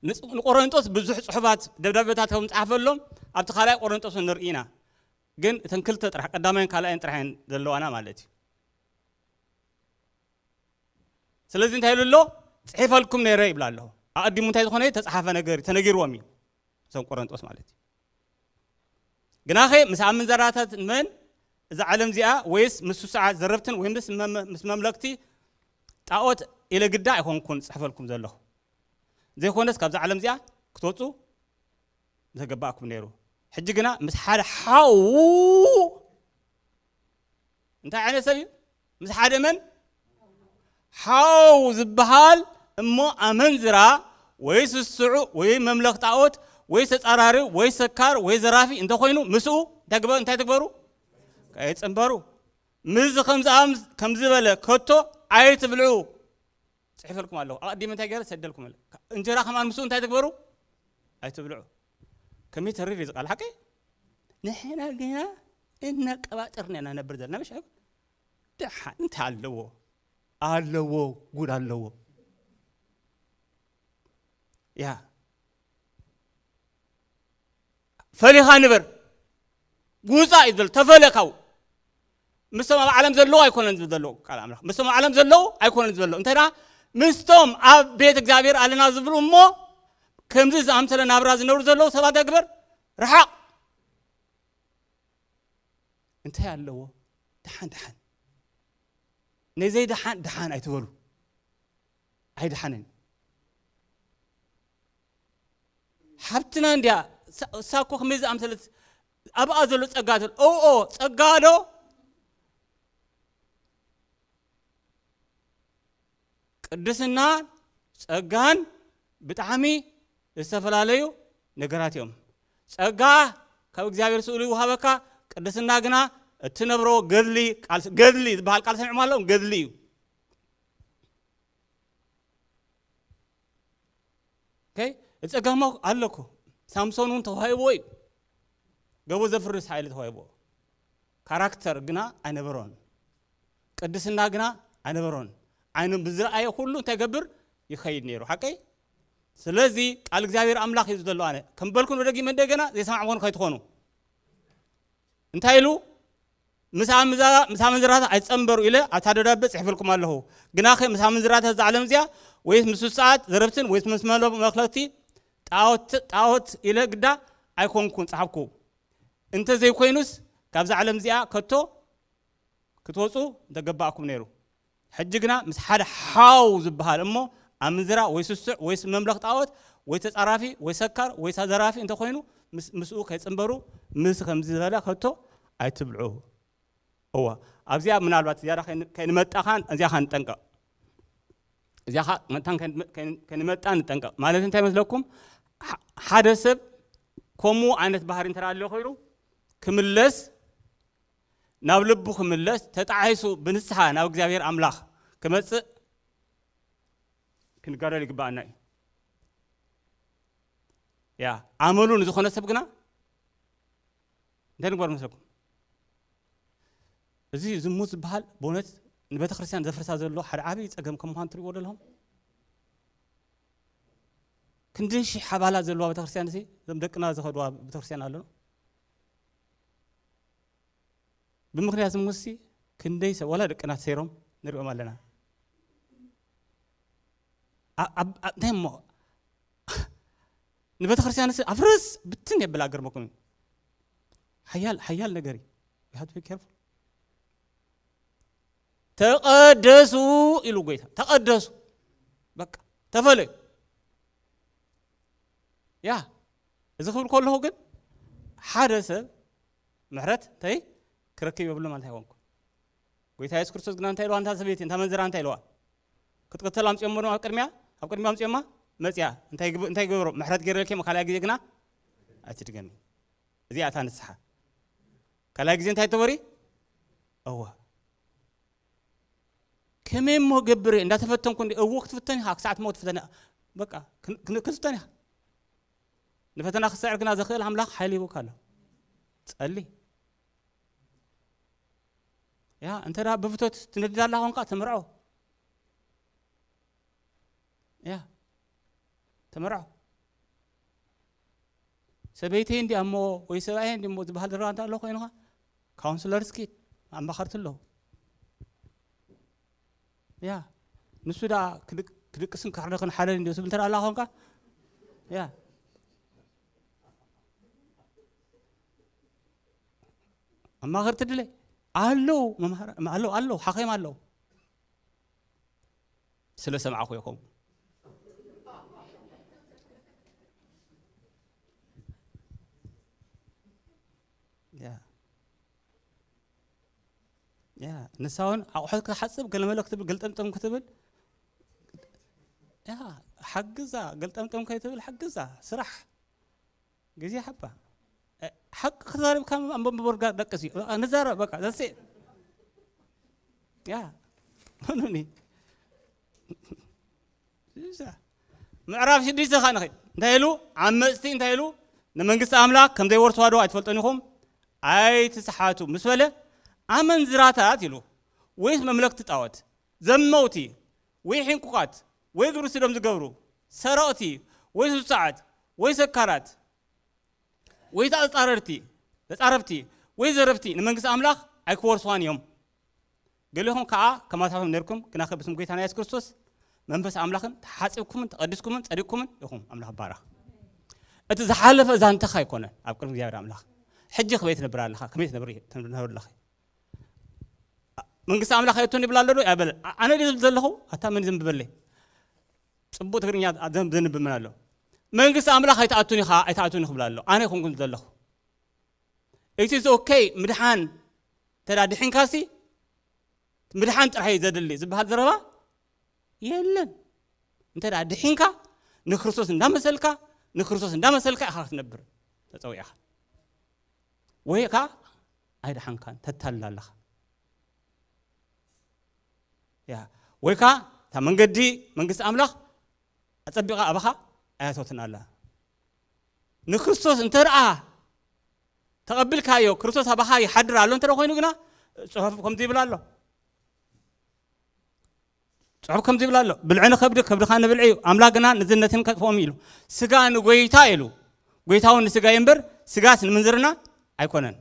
ንጽ-፣ ንቆሮንጦስ ብዙሕ ጽሑፋት፣ ደብዳቤታት ከም ጻሓፈሎም ኣብቲ ካልኣይ ቆሮንጦስ ንርኢ ኢና። ግን እተን ክልተ ጥራሕ፣ ቀዳማይን ካልኣይን ጥራሕ እየን ዘለዋና ማለት እዩ። ስለዚ እንታይ ኢሉ ኣሎ? ጽሒፈልኩም ነይረ ይብላ ኣለኹ። ኣቐዲሙ እንታይ ዝኾነ ተጻሓፈ ነገር እዩ፣ ተነጊርዎም እዩ። እዞም ቆሮንጦስ ማለት እዩ። ግናኸ ምስ ኣመንዘራታት መን እዛ ዓለም እዚኣ ወይስ ምስ ስሱዓት ዘረብትን ወይ ምስ መም-፣ ምስ መምለክቲ ጣዖት ኢለ ግዳ ኣይኮንኩን ጽሕፈልኩም ዘለኹ። ዘይኮነስ ካብዛ ዓለም እዚኣ ክትወጹ ምተገባእኩም ነይሩ። ሕጂ ግና ምስ ሓደ ሓው እንታይ ዓይነት ሰብ እዩ? ምስ ሓደ መን? ሓው ዝበሃል እሞ ኣመንዝራ ወይ ስሱዕ ወይ መምለኽ ጣዖት ወይ ተጻራሪ ወይ ሰካር ወይ ዘራፊ እንተኾይኑ ምስኡ እንታይ ግበ-፣ እንታይ ትግበሩ? ከይጽንበሩ። ምስዚ ከምዚ ኣም-፣ ከምዚ በለ ከቶ ኣይትብልዑ። ጽሒፈልኩም ኣለኹ። ኣቐዲመ እንታይ ገይረ? ሰደልኩም ኣለ። እንጀራ ከማን ምስኡ እንታይ ትግበሩ? ኣይትብልዑ። ከመይ ተሪር እዩ እዚ ቃል ሓቂ? ንሕና ግና እናቀባጠርና ኢና ነብር ዘለና፣ ምሽ ኣይኮን? ደሓን እንታይ ኣለዎ? ኣለዎ፣ ጉድ ኣለዎ። ያ። ፈሊኻ ንበር። ውጻእ እዩ ዝብል፣ ተፈለ ካብኡ። ምስቶም ኣብ ዓለም ዘለዉ ኣይኮነን ዝብል ዘለዉ ቃል ኣምላኽ። ምስቶም ኣብ ዓለም ዘለዉ ኣይኮነን ዝብል ዘለዉ። እንታይ ደኣ ምስቶም ኣብ ቤት እግዚኣብሔር ኣለና ዝብሉ እሞ ከምዚ ዝኣምሰለ ናብራ ዝነብሩ ዘለዉ ሰባት እንታይ ግበር? ርሓቕ። እንታይ ኣለዎ? ደሓን ደሓን። ነዘይ ደሓን ደሓን ኣይትበሉ። ኣይደሓንን። ሓብትና እንድያ፣ እሳ እሳ እኮ ከመይ ዝኣምሰለት ኣብኣ ዘሎ ጸጋ ትብል። ኦኦ፣ ጸጋ ዶ? ቅድስና ጸጋን ብጣዕሚ ዝተፈላለዩ ነገራት እዮም። ጸጋ ካብ እግዚኣብሔር ስእሉ ይወሃበካ፣ ቅድስና ግና እትነብሮ ገድሊ፣ ቃል ገድሊ ዝበሃል ቃል ሰሚዕኩም ኣለኹም? ገድሊ እዩ። ኦኬ፣ እቲ ጸጋ እሞ ኣሎ እኮ። ሳምሶን እውን ተዋሂብዎ እዩ። ገቦ ዘፍርስ ሓይሊ ተዋሂብዎ። ካራክተር ግና ኣይነበሮን። ቅድስና ግና ኣይነበሮን። ዓይኑ ብዝረኣየ ኩሉ እንታይ ይገብር? ይኸይድ ነይሩ። ሓቀይ? ስለዚ ቃል እግዚኣብሔር ኣምላኽ እዩ ዝደሎ። ኣነ ከም በልኩ ንደጊመ እንደገና ዘይሰማዕኩን ከይትኾኑ። እንታይ ኢሉ? ምስ ኣመንዝራ-፣ ምስ ኣመንዝራታት ኣይትጸንበሩ ኢለ ኣብታ ደብዳበ ጽሒፈልኩም ኣለኹ። ግናኸ ምስ ኣመንዝራታት እዛ ዓለም እዚኣ ወይስ ምስ ስሱዓት ዘረብትን ወይስ ምስ መለኽለኽቲ ጣዖት፣ ጣዖት ኢለ ግዳ ኣይኮንኩን ጸሓፍኩ። እንተ ዘይኮይኑስ ካብዛ ዓለም እዚኣ ከቶ ክትወጹ እንተገባእኩም ነይሩ። ሕጂ ግና ምስ ሓደ ሓው ዝበሃል እሞ ኣምንዝራ ወይ ስሱዕ ወይ መምለኽ ጣዖት ወይ ተጻራፊ ወይ ሰካር ወይ ዘራፊ እንተኾይኑ ምስ-፣ ምስኡ ከይጽንበሩ ምስ ከምዚ ዝበለ ከቶ ኣይትብልዑ። እዋ፣ ኣብዚኣ ምናልባት ዝያዳ ከይን-፣ ከይንመጣኻን እዚኣ ኸዓ ንጠንቀቕ። እዚኣ ኸዓ መታን ከይን-፣ ከይን-፣ ከይንመጣ ንጠንቀቕ። ማለት እንታይ መስለኩም? ሓ-፣ ሓደ ሰብ ከምኡ ዓይነት ባህሪ እንተ ኣሎ ኮይኑ ክምለስ፣ ናብ ልቡ ክምለስ፣ ተጣዒሱ ብንስሓ ናብ እግዚኣብሔር ኣምላኽ ክመጽእ ክንጋደል ይግባኣና እዩ። ያ፣ ኣመሉ ንዝኾነ ሰብ ግና እንታይ ንግበር መስለኩም? እዚ ዝሙት ዝበሃል ብእውነት ንቤተ ክርስቲያን ዘፍርሳ ዘሎ ሓደ ዓብዪ ጸገም ከም ምዃኑ ትርእይዎ ዶ ኣለኹም? ክንደይ ሺሕ ኣባላት ዘለዋ ቤተ ክርስቲያን እዚ፣ እዞም ደቅና ዝኸድዋ ቤተ ክርስቲያን ኣሎ። ብምኽንያት ዝሙትሲ ክንደይ ሰብ፣ ዋላ ደቅና ተሰይሮም ንሪኦም ኣለና። ኣ-፣ ኣብ-፣ ኣ-፣ እንታይ እሞ ንቤተ ክርስቲያንስ ኣፍርስ ብትን የብላ፣ ገርመኩም እዩ። ሓያል፣ ሓያል ነገር እዩ። We have to be careful። ተቐደሱ ኢሉ ጎይታ፣ ተቐደሱ። በቃ፣ ተፈለዩ። ያ፣ እዚ ክብል ከለኹ ግን ሓደ ሰብ ምሕረት እንታይ ክረክብ የብሉ ማለት ኣይኮንኩ። ጎይታ የሱስ ክርስቶስ ግና እንታይ ኢልዋ? እንታ ሰበይቲ፣ እንታ መንዝራ እንታይ ኢልዋ? ክትቅተል ኣምጽኦሞ ኣብ ቅድሚያ፣ ኣብ ቅድሚያ ኣምጽኦማ መጽያ። እንታይ ግብ-፣ እንታይ ግበሩ? ምሕረት ገይረልኪ እሞ ካልኣይ ግዜ ግና ኣይትድገሚ። እዚኣ እታ ንስሓ። ካልኣይ ግዜ እንታይ ትበሪ? እወ። ከመይ እሞ ገብር እንዳተፈተንኩ እንዲ-፣ እወ ክትፍተን ኢኻ፣ ክሳዕ ትሞት ትፍተን ኢኻ። በቃ፣ ክን-፣ ክን-፣ ክትፍተን ኢኻ። ንፈተና ክስዕር ግና ዘኽእል ኣምላኽ ሓይሊ ይህቡካ ኣሎ። ጸሊ። ያ፣ እንተ ደኣ ብፍቶት ትነድድ ኣላ ኾንካ፣ ተመርዖ። ያ፣ ተመርዖ። ሰበይተይ እንዲያ እሞ ወይ ሰብኣየ እንዲ እሞ ዝበሃል ደረጃ እንተ ኣሎ ኮይንኻ፣ ካውንስለርስ ኪድ፣ ኣማኸርቲ ኣለዉ። ያ፣ ንሱ ደኣ ክድቅ-፣ ክድቅስን ክሕረኽን ሓደ እንዲ ዝብል እንተ ደኣ ኣላ ኾንካ፣ ያ። ኣማኸርቲ ድለ ኣለዉ፣ መምሃራ-፣ ኣለዉ፣ ኣለዉ፣ ሓኺም ኣለዉ። ስለ ሰምዓኹ ኢኹም። ያ። ያ፣ ንሳ እውን ኣቑሑት ክትሓጽብ ገለመለ ክትብል፣ ገልጠምጠም ክትብል፣ ያ፣ ሓግዛ፣ ገልጠምጠም ከይትብል ሓግዛ፣ ስራሕ። ግዜ ሓባ። እ፣ ሓቂ ክዛረብ ካብ ኣንበ-፣ ምቦርጋ ደቅሲ። በቃ ንዛረብ፣ በቃ፣ that's it። ያ፣ መኑኒ። እዛ። ምዕራፍ ሽዱሽተ ኸኣ ንኸይድ። እንታይ ኢሉ? ዓመጽቲ እንታይ ኢሉ? ንመንግስቲ ኣምላኽ ከም ዘይወርስዋ ዶ ኣይትፈልጡን ኢኹም? ኣይትስሓቱ ምስ በለ፣ ኣመንዝራታት ኢሉ፣ ወይስ መምለክቲ ጣዖት፣ ዘመውቲ፣ ወይ ሕንቁቓት፣ ወይ ግብሪ ስዶም ዝገብሩ፣ ሰረቕቲ፣ ወይ ስሱዓት፣ ወይ ሰካራት፣ ወይ ተጻረርቲ፣ ተጻረፍቲ፣ ወይ ዘረፍቲ ንመንግስቲ ኣምላኽ ኣይክወርስዋን እዮም። ገሊኹም ከዓ ከማታቶም ነርኩም፣ ግናኸ ብስም ጎይታና የሱስ ክርስቶስ መንፈስ ኣምላኽን ተሓጺብኩምን ተቐዲስኩምን ጸዲቅኩምን ኢኹም። ኣምላኽ ይባረኽ። እቲ ዝሓለፈ ዛንታኻ ኣይኮነን ኣብ ቅድሚ እግዚኣብሔር ኣምላኽ። ሕጂ ከመይ ትነብር ኣለኻ? ከመይ ትነብር፣ ትነብር ኣለኺ? መንግስቲ ኣምላኽ ኣይእቱን ይብል ኣሎ ዶ? ኣይበለን። ኣ-፣ ኣነ ድየ ዝብል ዘለኹ? ኣታ መን ዘንብበለይ? ጽቡቕ ትግርኛ ዘንብ-፣ ዘንብብ ምን ኣሎ? መንግስቲ ኣምላኽ ኣይትኣቱን ኢኻ፣ ኣይትኣቱን ክብል ኣሎ። ኣነ ኣይኮንኩን ዘለኹ። It is okay፣ ምድሓን እንተ ደኣ ድሒንካሲ፣ ምድሓን ጥራሕ እዩ ዘድሊ ዝበሃል ዘረባ የለን። እንተ ደኣ ድሒንካ፣ ንክርስቶስ እንዳመሰልካ፣ ንክርስቶስ እንዳመሰልካ ኢኻ ክትነብር ተጸዊዕኻ። ወይ ከኣ ኣይደሓንካን፣ ተታልል ኣለኻ። ያ፣ ወይ ከኣ እታ መንገዲ መንግስቲ ኣምላኽ ኣጸቢቓ ኣባኻ ኣያቶትን ኣላ። ንክርስቶስ እንተ ደኣ ተቐቢልካዮ፣ ክርስቶስ ኣባኻ ይሓድር ኣሎ እንተ ደኣ ኮይኑ ግና፣ ጽሑፍ ከምዚ ይብል ኣሎ። ጽሑፍ ከምዚ ይብል ኣሎ። "ብልዒ ንኸብዲ፣ ከብድኻ ንብልዒ እዩ። ኣምላኽ ግና ንዝነትን ከጥፍኦም እዩ" ኢሉ። ስጋ ንጎይታ ኢሉ። ጎይታ እውን ንስጋ እዩ እምበር፣ ስጋስ ንምንዝርና ኣይኮነን።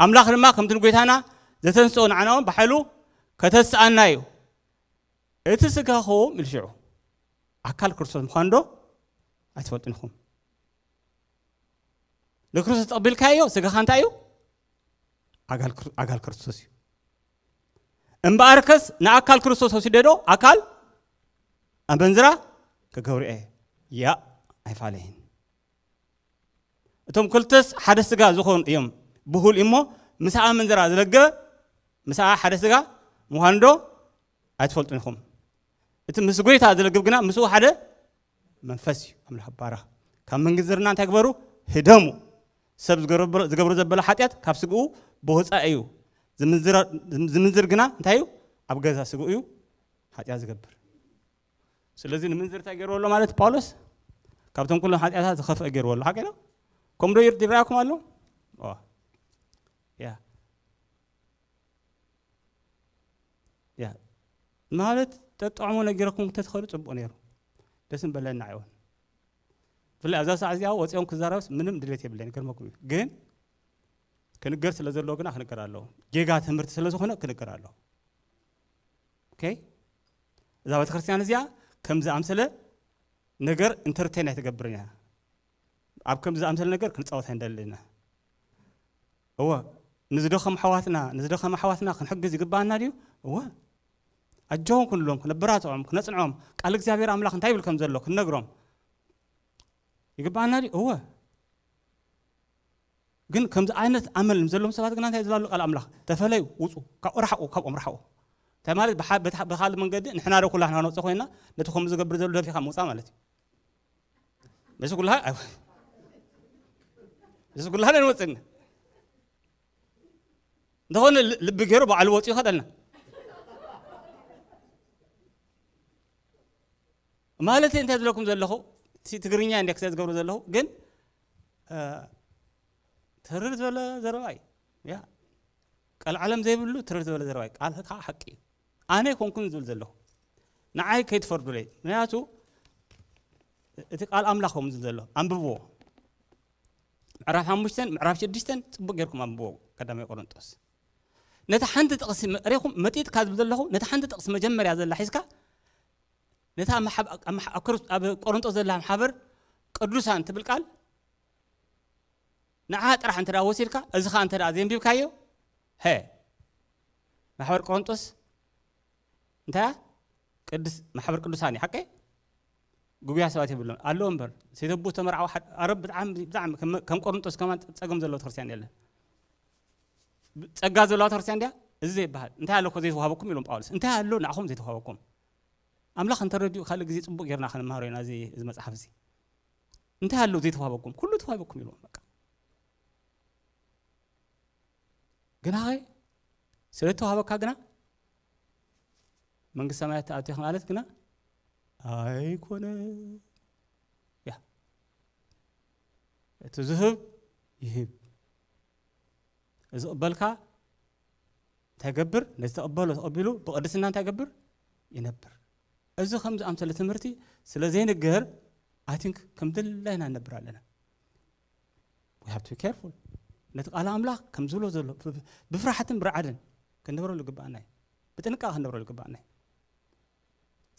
ኣምላኽ ድማ ከምቲ ንጎይታና ዘተንስኦ ንዓና እውን ብሓይሉ ከተስኣና እዩ። እቲ ስጋኹም ኢሉ ሽዑ ኣካል ክርስቶስ ምዃኑ ዶ ኣይትፈልጡን ኢኹም? ንክርስቶስ ተቐቢልካዮ ስጋኻ እንታይ እዩ? ኣጋል ክር-፣ ኣጋል ክርስቶስ እዩ። እምበኣርከስ ንኣካል ክርስቶስ ወሲደ ዶ ኣካል ኣመንዝራ ክገብሮ እየ? ያ፣ ኣይፋለይን። እቶም ክልተስ ሓደ ስጋ ዝኾኑ እዮም። ብሁል እሞ ምስኣ ኣመንዝራ ዝለገበ ምስኣ ሓደ ስጋ ምዃኑ ዶ ኣይትፈልጡን ኢኹም? እቲ ምስ ጎይታ ዝለግብ ግና ምስኡ ሓደ መንፈስ እዩ። ኣምላኽ ይባረኽ። ካብ ምንዝርና እንታይ ግበሩ? ህደሙ። ሰብ ዝገብሮ፣ ዝገብሮ ዘበለ ሓጢኣት ካብ ስግኡ ብወፃኢ እዩ። ዝምንዝር፣ ዝምንዝር ግና እንታይ እዩ? ኣብ ገዛ ስግኡ እዩ ሓጢኣት ዝገብር። ስለዚ ንምንዝር እንታይ ገይርዎ ኣሎ ማለት ጳውሎስ? ካብቶም ኩሎም ሓጢኣታት ዝኸፍአ ገይርዎ ኣሎ። ሓቂ ዶ? ከምኡ ዶ ይር-፣ ይረኣኩም ኣሎ? ኦ። ያ። ያ። ማለት፣ ጠጥዕሞ ነጊረኩም እንተትኸዱ ጽቡቕ ነይሩ። ደስ ምበለና ይኸውን። ብፍላይ ኣብዛ ሰዓት እዚኣ ወፂኦም ክዛረብስ ምንም ድሌት የብለይን፣ ይገርመኩም እዩ። ግን ክንገር ስለ ዘለዎ ግና ክንገር ኣለዎ። ጌጋ ትምህርቲ ስለ ዝኾነ ክንገር ኣለዎ። ኦኬ? እዛ ቤተክርስትያን እዚኣ ከም ዝኣምሰለ ነገር እንተርቴን ኣይትገብርን እያ። ኣብ ከም ዝኣምሰለ ነገር ክንጻወት ኣይንደልን ኢና። እወ፣ ንዝደኸሙ ኣሕዋትና፣ ንዝደኸሙ ኣሕዋትና ክንሕግዝ ይግባኣና ድዩ? እወ። ኣጆኹም ክንብሎም፣ ክነበራትዖም፣ ክነጽንዖም፣ ቃል እግዚኣብሔር ኣምላኽ እንታይ ይብል ከም ዘሎ ክንነግሮም ይግባኣና ድዩ? እወ። ግን ከምዚ ዓይነት ኣመል ዘለዎም ሰባት ግና እንታይ ዝብሉ ቃል ኣምላኽ? "ተፈለዩ፣ ውጹ፣ ካብ ርሓቑ፣ ካብኦም ርሓቑ." እንታይ ማለት? ብሓ-፣ ብታ-፣ ብኻልእ መንገዲ ንሕና ዶ ኩላህና ክንወጽእ ኮይንና፣ ነቲ ከምኡ ዝገብር ዘሎ ደፊኻ ምውጻእ ማለት እዩ። በዚ ኩላህ-፣ በዚ ኩላህና ንወጽእና። እንተኾነ ል-፣ ልቢ ገይሩ ባዕሉ ወጺኡ ይኸደልና። ማለት እንታይ ዝብለኩም ዘለኹ? እቲ ትግርኛ እንደ ክሰ ዝገብሩ ዘለኹ፣ ግን፣ እ፣ ትርር ዝበለ ዘረባ እዩ። ያ። ቀልዓለም ዘይብሉ ትርር ዝበለ ዘረባ እዩ። ቃል ከዓ ሓቂ እዩ። ኣነ ኣይኮንኩን ዝብል ዘለኹ። ንዓይ ከይትፈርዱለይ። ምክንያቱ እቲ ቃል ኣምላኽ ከምኡ ዝብል ዘሎ። ኣንብብዎ። ምዕራፍ ሓሙሽተን ምዕራፍ ሽዱሽተን ጽቡቕ ጌርኩም ኣንብብዎ። ቀዳማይ ቆሮንጦስ። ነታ ሓንቲ ጥቕሲ መ-፣ ርኢኹም መጢጥካ ዝብል ዘለኹ፣ ነታ ሓንቲ ጥቕሲ መጀመርያ ዘላ ሒዝካ፣ ነታ ኣብ መሓብ-፣ ኣብ መሓ-፣ ኣብ ክርስ-፣ ኣብ ቆሮንጦስ ዘላ ማሕበር ቅዱሳን ትብል ቃል፣ ንዓ ጥራሕ እንተ ደኣ ወሲድካ፣ እዚ ኸኣ እንተ ደኣ ዘንቢብካዮ፣ ሀ፣ ማሕበር ቆሮንጦስ እንታይ እያ? ቅዱስ፣ ማሕበር ቅዱሳን እዩ፣ ሓቀይ? ግጉያ ሰባት የብሎም። ኣለዎ እምበር፣ ሰይተቡ ተመርዓው ሓድ-፣ ኣረ ብጣዕሚ፣ ብጣዕሚ ከም፣ ከም ቆሮንጦስ ከማን ጸገም ዘለዎ ክርስቲያን የለን። ብ-፣ ጸጋ ዘለዋ ክርስቲያን ድያ? እዚ ዘይበሃል። እንታይ ኣሎ እኮ ዘይተዋህበኩም ኢሎም ጳውሎስ። እንታይ ኣሎ ንዓኹም ዘይተዋህበኩም? ኣምላኽ እንተረዲኡ ካልእ ግዜ ጽቡቕ ጌርና ክንመሃሮ ኢና እዚ፣ እዚ መጽሓፍ እዚ። እንታይ ኣሎ ዘይተዋህበኩም? ኩሉ ተዋሂበኩም ኢልዎም በቃ። ግና ኸ ስለ እተዋህበካ ግና መንግስቲ ሰማያት ትኣቱ ኢኻ ማለት ግና ኣይኮነ። ያ፣ እቲ ዝህብ ይህብ። እዚ ዝቕበልካ እንታይ ገብር? ነዚ ተቐበሎ ተቐቢሉ ብቕድስና እንታይ ገብር? ይነብር። እዚ ከም ዝኣምሰለ ትምህርቲ ስለ ዘይንገር፣ I think ከም ድላይና ንነብር ኣለና። We have to be careful። ነቲ ቃል ኣምላኽ ከም ዝብሎ ዘሎ ብ-፣ ብፍርሓትን ብርዓድን ክንደብረሉ ግባኣና እዩ። ብጥንቃቐ ክንደብረሉ ግባኣና እዩ።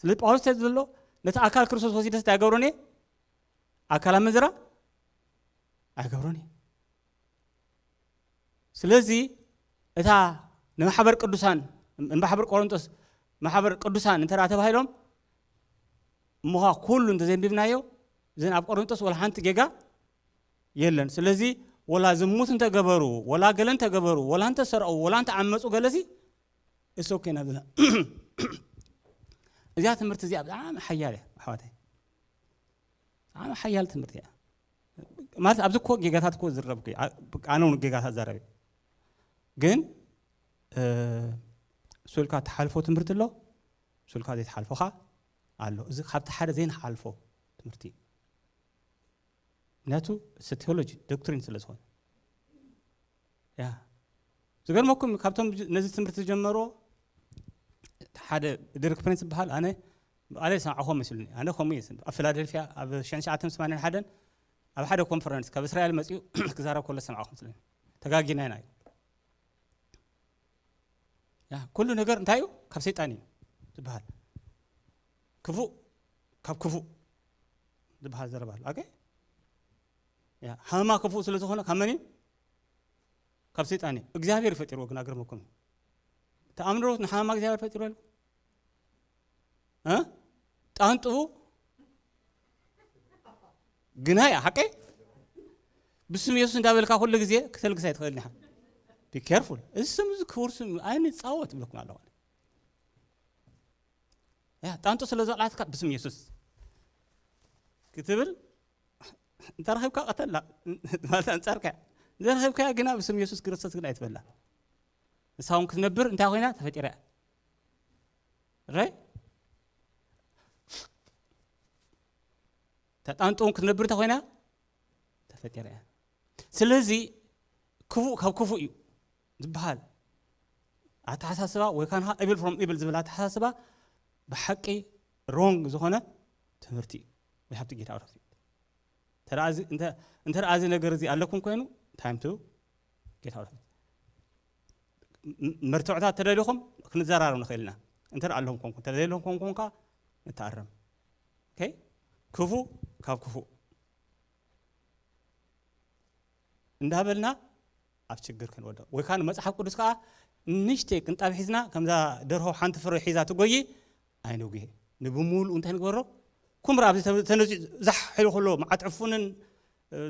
ስለዚ ጳውሎስ እንታይ ዘሎ? ነቲ ኣካል ክርስቶስ ወሲደስ እንታይ ኣይገብሮን እየ? ኣካል ኣመንዝራ ኣይገብሮን እየ። ስለዚ እታ ንማሕበር ቅዱሳን ንማሕበር ቆሮንጦስ ማሕበር ቅዱሳን እንተ ተባሂሎም እሞኻ ኩሉ እንተዘንቢብናዮ እዘን ኣብ ቆሮንጦስ ወላ ሓንቲ ጌጋ የለን። ስለዚ ወላ ዝሙት እንተገበሩ፣ ወላ ገለ እንተገበሩ፣ ወላ እንተሰርዑ፣ ወላ እንተዓመፁ ገለሲ እሶኬ ናብዝና እዚኣ ትምህርቲ እዚኣ ብጣዕሚ ሓያል እያ ኣሕዋተይ። ብጣዕሚ ሓያል ትምህርቲ እያ። ማለት ኣብዚ እኮ ጌጋታት እኮ ዝረብ ኣነ እውን ጌጋታት ዛረብ ግን ሱልካ ትሓልፎ ትምህርቲ ኣሎ፣ ሱልካ ዘይትሓልፎ ካ ኣሎ። እዚ ካብቲ ሓደ ዘይንሓልፎ ትምህርቲ እዩ። ምክንያቱ እቲ ቴዎሎጂ ዶክትሪን ስለ ዝኾነ ያ ዝገርመኩም ካብቶም ነዚ ትምህርቲ ዝጀመሮ ሓደ ድርክ ፕሪንስ ዝበሃል ኣነ ኣለ ሰምዓኹም መስሉኒ። ኣነ ከምኡ እየ ኣብ ፊላደልፊያ ኣብ ሽሕን ትሽዓተ ሰማንያን ሓደን ኣብ ሓደ ኮንፈረንስ ካብ እስራኤል መፅኡ ክዛረብ ከሎ ሰምዓኹም መስሉኒ። ተጋጊና ኢና እዩ ያ ኩሉ ነገር እንታይ እዩ ካብ ሰይጣን እዩ ዝበሃል። ክፉእ ካብ ክፉእ ዝበሃል ዘረባ ኣሎ። ኦኬ ያ ሃማ ክፉእ ስለ ዝኾነ ካብ መን እዩ? ካብ ሰይጣን እዩ። እግዚኣብሔር ይፈጢርዎ ግን ኣገርመኩም እዩ። ተኣምኖት ንሓማ እግዚኣብሔር ፈጢርዎ ኣሎ። እ ጣንጡ ግና እያ ሓቀይ ብስም የሱስ እንዳበልካ ኩሉ ግዜ ክተልግሳ ይትኽእል ዲኻ? ቢ ኬርፉል። እዚ ስም እዚ ክቡር ስም እዩ። ኣይንጻወት እብለኩም ኣለኹ። ያ ጣንጡ ስለ ዘውዓልካ ብስም የሱስ ክትብል እንተረኺብካ ቀተላ ማለት ኣንጻርካ እያ። እንተረኺብካያ ግና ብስም የሱስ ክርስቶስ ግን ኣይትበላ። ንሳ እውን ክትነብር እንታይ ኮይና ተፈጢራ እያ። ራይ ተጣንጡ እውን ክትነብር እንታይ ኮይና ተፈጢራ እያ። ስለዚ ክፉእ ካብ ክፉእ እዩ ዝበሃል ኣተሓሳስባ ወይ ካንኻ ኢብል ፍሮም ኢብል ዝብል ኣተሓሳስባ ብሓቂ ሮንግ ዝኾነ ትምህርቲ እዩ። We have to get out of it። እንተ ደኣ እዚ ነገር እዚ ኣለኩም ኮይኑ time to get out of it። መርትዖታት ተደሊኹም ክንዘራረብ ንኽእል ኢና። እንተ ደኣ ኣለኹም ኮንኩም ተደሊኹም ኮንኩም ከኣ ንተኣረም። ኦኬ ክፉእ ካብ ክፉእ እንዳበልና ኣብ ችግር ክንወድቕ ወይ ከዓ ንመፅሓፍ ቅዱስ ከዓ ንሽተይ ቅንጣብ ሒዝና ከምዛ ደርሆ ሓንቲ ፍረ ሒዛ ትጎይ ኣይንጉሄ። ንብሙሉኡ እንታይ ንግበሮ? ኩምራ ኣብዚ ተነፂ ዛሕ ሒሉ ከሎ መዓት ዕፉንን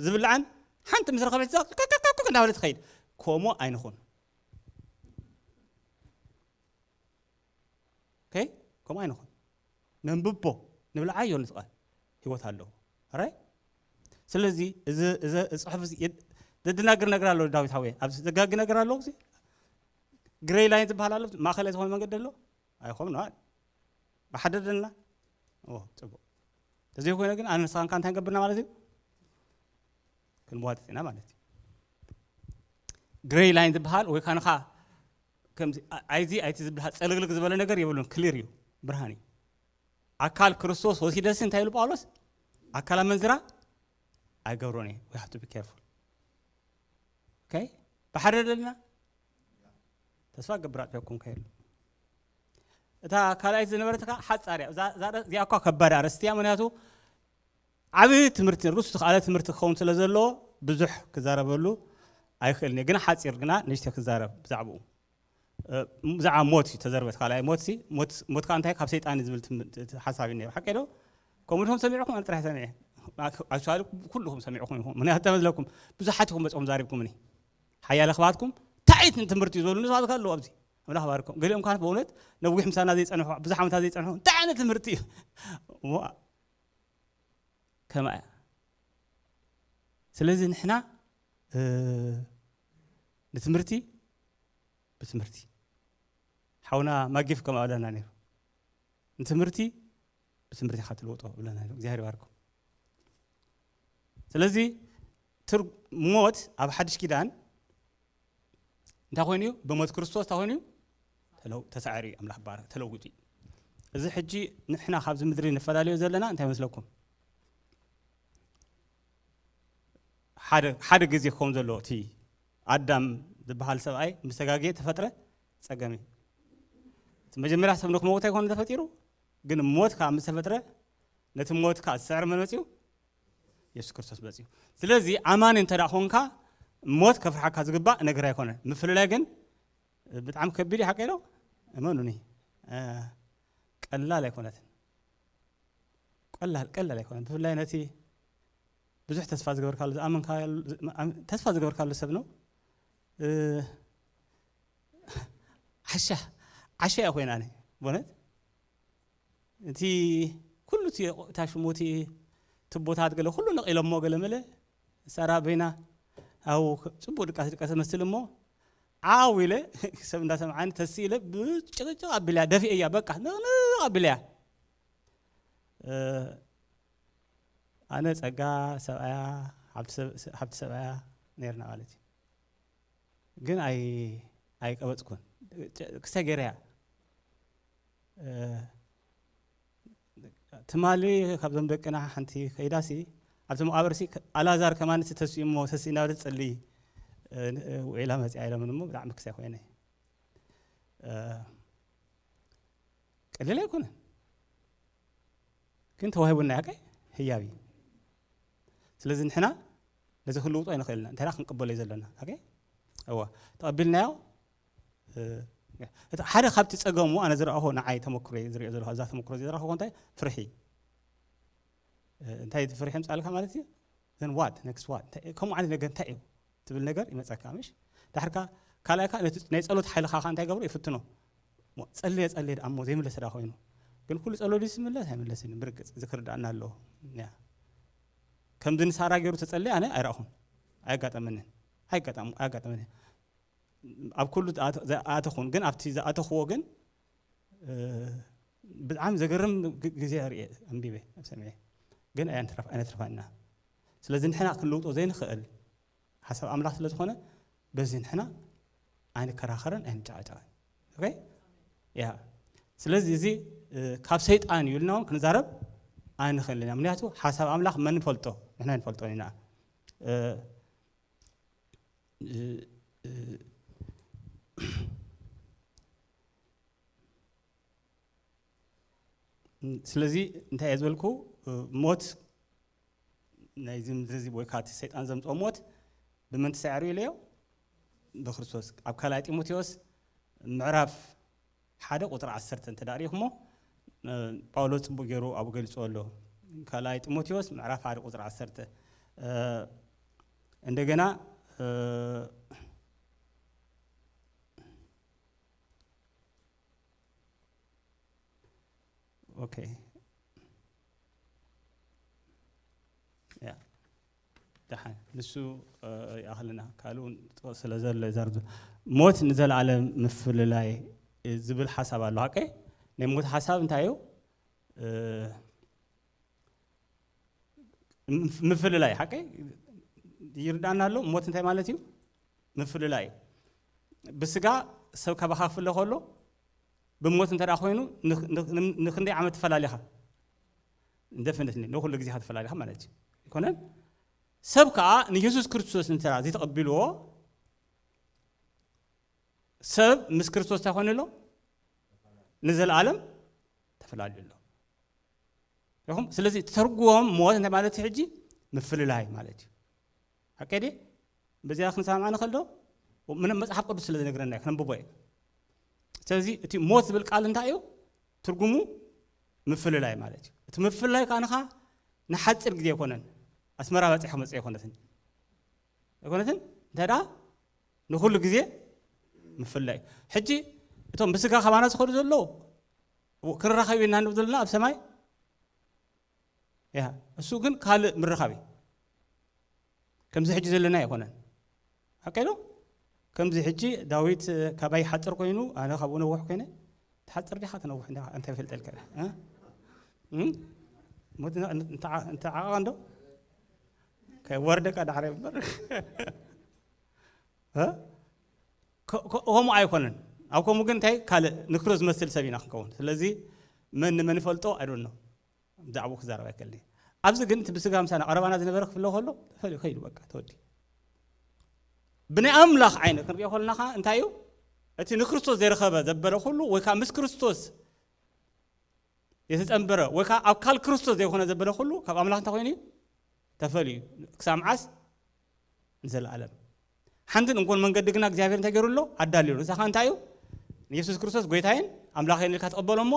ዝብልዓን ሓንቲ ምስ ረኸበት ዛ ቀቀቀቀ እንዳበለ ትኸይድ። ከምኡ ኣይንኹን። ኦኬ ከምኡ ኣይንኹን። ነንብቦ ንብልዓዮ ንስቓል ህይወት ኣለዎ። ራይ ስለዚ እዚ ጽሑፍ ዘደናግር ነገር ኣሎ። ዳዊት ሃወየ ኣብዚ ዘጋጊ ነገር ኣሎ። እዚ ግሬይ ላይን ዝበሃል ኣሎ። ማእኸላይ ዝኾነ መንገዲ ኣሎ። ኣይኮም ነዋል ብሓደደልና ጽቡቅ ተዘይኮይነ ግን ኣነ ንስኻንካ እንታይ ንገብርና ማለት እዩ? ክንዋጥጥ ኢና ማለት እዩ። ግሬይ ላይን ዝበሃል ወይ ካንኻ ከምዚ ኣይዚ ኣይቲ ዝበሃል ጸልግልግ ዝበለ ነገር የብሉን። ክሊር እዩ፣ ብርሃን እዩ። ኣካል ክርስቶስ ወሲደሲ እንታይ ኢሉ ጳውሎስ? ኣካል ኣመንዝራ ኣይገብሮን እየ። We have to be careful። ኦኬ ብሓደ ደልና ተስፋ ገብር ኣጥፈኩም ከይሉ እታ ካልኣይት ዝነበረት ከዓ ሓፃር እያ። እዚኣ እኳ ከባድ ኣርእስቲ እያ፣ ምክንያቱ ዓብዪ ትምህርቲ ርእሱ ተኽኣለ ትምህርቲ ክኸውን ስለ ዘለዎ ብዙሕ ክዛረበሉ ኣይኽእልን እየ። ግና ሓፂር ግና ንእሽተ ክዛረብ ብዛዕባኡ። ብዛዕባ ሞት እዩ ተዘርበት። ካልኣይ ሞት ሲ ሞት ከዓ እንታይ ካብ ሰይጣን እዩ ዝብል ሓሳብ እዩ ነይሩ። ሓቂ ዶ? ከምኡ ድኹም ሰሚዕኹም? ኣነ ጥራሕ ሰሚዐ። ኣክቹዋሊ ኩልኹም ሰሚዕኹም ኢኹም። ምክንያቱ ተመዝለኩም ብዙሓት ኢኹም መፅኹም ዛሪብኩምኒ። ሓያለ ክባትኩም እንታይ ዓይነት ትምህርቲ እዩ ዝበሉ ንስኻት ኣለዉ ኣብዚ ኣምላኽ ባርኮም። ገሊኦም ካት በእውነት ነዊሕ ምሳና ዘይፀንሑ ብዙሕ ዓመታት ዘይፀንሑ እንታይ ዓይነት ትምህርቲ እዩ እሞ ከማ እያ። ስለዚ ንሕና ንትምህርቲ ብትምህርቲ ሓውና ማጊፍ ከም ኣለና ነይሩ ንትምህርቲ ብትምህርቲ ኢኻ ትልውጦ ብለና ነይሩ። እግዚኣብሔር ይባርኩም። ስለዚ ሞት ኣብ ሓድሽ ኪዳን እንታይ ኮይኑ እዩ? ብሞት ክርስቶስ እንታይ ኮይኑ እዩ? ተሳዒሩ እዩ። ኣምላኽ ባረክ ተለውጡ እዩ። እዚ ሕጂ ንሕና ካብዚ ምድሪ ንፈላለዮ ዘለና እንታይ መስለኩም? ሓደ ግዜ ክኸውን ዘሎ እቲ ኣዳም ዝበሃል ሰብኣይ ምስ ተጋግየ ተፈጥረ ጸገም እዩ። እቲ መጀመርያ ሰብ ንክመውት ኣይኮነ ተፈጢሩ፣ ግን ሞት ከዓ ምስ ተፈጥረ ነቲ ሞት ከዓ ዝስዕር መን መፅዩ? የሱስ ክርስቶስ መፅዩ። ስለዚ ኣማኒ እንተ ደኣ ኾንካ ሞት ከፍርሓካ ዝግባእ ነገር ኣይኮነን። ምፍልላይ ግን ብጣዕሚ ከቢድ እዩ፣ ሓቀይ ዶ? እመኑኒ፣ እ፣ ቀላል ኣይኮነትን። ቀላል፣ ቀላል ኣይኮነን። ብፍላይ ነቲ ብዙሕ ተስፋ ዝገበርካሉ፣ ዝኣመንካሉ፣ ተስፋ ዝገበርካሉ ሰብ ነው። እ፣ ዓሻ፣ ዓሻ እያ ኮይና፣ ኣነ ብእውነት እቲ ኩሉ እቲ፣ እታ ሽሙ፣ እቲ ትቦታት ገለ ኩሉ ነቒሎሞ፣ ገለ መለ፣ ሳራ በይና፣ ኣው፣ ጽቡቕ ድቃስ ድቃስ መስል እሞ፣ ዓው ኢለ፣ ሰብ እንዳሰምዓኒ፣ ተስ ኢለ፣ ብጭቕጭቕ ኣቢለያ፣ ደፊኤያ፣ በቃ፣ ንቕንቕ ኣቢለያ። እ፣ ኣነ ጸጋ ሰብኣያ፣ ሃብቲ ሰብ-፣ ሃብቲ ሰብኣያ ነይርና ማለት እዩ። ግን ኣይ-፣ ኣይቀበጽኩን። ክስታይ ገይረያ። እ፣ ትማሊ ካብዞም ደቅና ሓንቲ ከይዳሲ፣ ኣብቲ መቓብርሲ፣ ኣላዛር ከማንሲ ተስኡ እሞ፣ ተስኡ እናበለት ትጸልይ፣ እ፣ ውዒላ መጺኣ ኢሎምኒ እሞ፣ ብጣዕሚ ክስታይ ኮይነ። እ፣ ቀሊል ኣይኮነን። ግን ተዋሂቡና፣ ሓቀይ ህያብ እዩ። ስለዚ ንሕና ነዚ ክንልውጦ ኣይንኽእልና። እንታይ ደኣ ክንቅበሎ እዩ ዘለና? ሓቀይ? እዋ፣ ተቐቢልናዮ፣ እ፣ እቲ ሓደ ካብቲ ጸገሙ፣ ኣነ ዝረኣኹ፣ ንዓይ ተመክሮ ዝሪኦ ዘለኹ፣ እዛ ተመክሮ ዝረኣኹ እንታይ? ፍርሒ። እ፣ እንታይ እቲ ፍርሒ የምጻልካ ማለት እዩ? Then what? Next what? እንታይ፣ ከምኡ ዓይነት ነገር እንታይ እዩ? ትብል ነገር ይመጸካ፣ ምሽ? ዳሕርካ ካልኣይካ ነቲ ናይ ጸሎት ሓይልኻ ኸኣ እንታይ ገብሮ? ይፍትኖ። ሞ-፣ ጸልየ፣ ጸልየ ደኣ እሞ ዘይምለስ ደኣ ኮይኑ። ግን ኩሉ ጸሎት ድዩ ዝምለስ? ኣይምለስን እዩ። ብርግጽ፣ እዚ ክርዳእና ኣለዎ። ያ። ከምዚ ንሳራ ገይሩ ተጸልየ ኣነ ኣይረኣኹን። ኣየጋጠመንን። ኣይጋጠም-፣ ኣየጋጠመንን። ኣብ ኩሉ ዝኣተ-፣ ዝኣተኹን፣ ግን ኣብቲ ዝኣተኽዎ ግን፣ እ፣ ብጣዕሚ ዘገርም ግ-፣ ግዜ ርእየ፣ ኣንቢበ፣ ሰሚዐ። ግን ኣየንትረፍ-፣ ኣይነትርፋና። ስለዚ ንሕና ክንልውጦ ዘይንኽእል ሓሳብ ኣምላኽ ስለ ዝኾነ፣ በዚ ንሕና ኣይንከራኸርን ኣይንጨቃጨቅን። ኦኬ? ያ። ስለዚ እዚ፣ እ፣ ካብ ሰይጣን እዩ ኢልና እውን ክንዛረብ ኣይንኽእልን ኢና። ምክንያቱ ሓሳብ ኣምላኽ መን ንፈልጦ? ንሕና ኣይንፈልጦን ኢና። እ፣ እ፣ እ፣ ስለዚ እንታይ እየ ዝበልኩ? እ፣ ሞት ናይዚ ምድሪ እዚ ወይ ከዓ እቲ ሰይጣን ዘምፅኦ ሞት ብመን ተሳዒሩ ኢለዮ? ብክርስቶስ። ኣብ ካልኣይ ጢሞቴዎስ ምዕራፍ ሓደ ቁፅሪ ዓሰርተ እንተ ደኣ ርኢኹሞ፣ እ፣ ጳውሎስ ፅቡቅ ገይሩ ኣብኡ ገሊፅዎ ኣሎ። ካልኣይ ጢሞቴዎስ ምዕራፍ ሓደ ቁፅሪ ዓሰርተ። እ፣ እንደገና፣ እ፣ ኦኬ። ያ። ደሓን። ንሱ፣ እ፣ ይኣኽልና። ካልኡ ጥቕሲ ስለ ዘሎ ይዛርብ። ሞት ንዘለኣለም ምፍልላይ ዝብል ሓሳብ ኣሎ። ሓቀይ? ናይ ሞት ሓሳብ እንታይ እዩ? እ፣ ምፍ-፣ ምፍልላይ፣ ሓቀይ? ይርዳእና ኣሎ። ሞት እንታይ ማለት እዩ? ምፍልላይ እዩ። ብስጋ ሰብ ካባኻ ክፍለ ከሎ፣ ብሞት እንተ ደኣ ኮይኑ፣ ንኽ-፣ ንኽ-፣ ንኽ-፣ ንኽንደይ ዓመት ትፈላሊኻ? ኢንደፊኒትሊ፣ ንኹሉ ግዜ ኢኻ ትፈላሊኻ ማለት እዩ። ኣይኮነን? ሰብ ከኣ ንየሱስ ክርስቶስ እንተ ዘይተቐቢልዎ፣ ሰብ ምስ ክርስቶስ እንታይ ኮይኑ ኣሎ? ንዘለኣለም ተፈላልዩ ኣሎ። ኢኹም? ስለዚ ትርጉም ሞት እንታይ ማለት እዩ ሕጂ? ምፍልላይ ማለት እዩ። ሓቀይ ድየ? በዚኣ ክንሰማማዕ ንኽእል ዶ? ምን መጽሓፍ ቅዱስ ስለ ዝነግረና እዩ፣ ከነንብቦ እዩ። ስለዚ እቲ ሞት ዝብል ቃል እንታይ እዩ? ትርጉሙ ምፍልላይ ማለት እዩ። እቲ ምፍልላይ ከኣ ንኻ ንሓጺር ግዜ ኣይኮነን። ኣስመራ በጺሑ ክመጽእ ኣይኮነትን። ኣይኮነትን? እንታይ ደኣ? ንኹሉ ግዜ ምፍልላይ እዩ። ሕጂ እቶም ብስጋ ካባና ዝኸዱ ዘለዉ፣ ክራኸብ ኢና ንብል ዘለና ኣብ ሰማይ። ያ፣ እሱ ግን ካልእ ምርኻብ እዩ። ከምዚ ሕጂ ዘለና ኣይኮነን። ሓቀይ ዶ? ከምዚ ሕጂ ዳዊት፣ እ፣ ካባይ ሓጽር ኮይኑ፣ ኣነ ካብኡ ነውሕ ኮይነ፣ ትሓጽር ዲኻ ትነውሕ እንዳ-፣ እንታይ ይፈልጠልካ? እ? እም? ሞት እንተ-፣ እንተ-፣ እንተ ዓቓ እንዶ? ከይወርደካ ዳሕረ እምበር። እ? ከ-፣ ከ-፣ ከምኡ ኣይኮነን። ኣብ ከምኡ ግን እንታይ ካልእ ንክሮ ዝመስል ሰብ ኢና ክንከውን። ስለዚ መን ንመን ይፈልጦ? I don't know። ብዛዕባኡ ክዛረብ ኣይክእልን እየ። ኣብዚ ግን እቲ ብስጋ ምሳና ቀረባና ዝነበረ ክፍለ ከሎ፣ ተፈልዩ ከይዱ በቃ፣ ተወዲ። ብናይ ኣምላኽ ዓይኒ ክንሪኦ ከለና ኸዓ እንታይ እዩ? እቲ ንክርስቶስ ዘይረኸበ ዘበለ ኩሉ፣ ወይ ከዓ ምስ ክርስቶስ የተጸንበረ፣ ወይ ከዓ ኣካል ክርስቶስ ዘይኮነ ዘበለ ኩሉ፣ ካብ ኣምላኽ እንታይ ኮይኑ እዩ? ተፈልዩ። ክሳብ መዓስ? ንዘለኣለም። ሓንቲ እንኮን መንገዲ ግና እግዚኣብሔር እንታይ ገይሩ ኣሎ? ኣዳልዩ ኣሎ። እዛ ኸ እንታይ እዩ? ንየሱስ ክርስቶስ ጎይታዬን ኣምላኸይን ኢልካ ትቐበሎ እሞ፣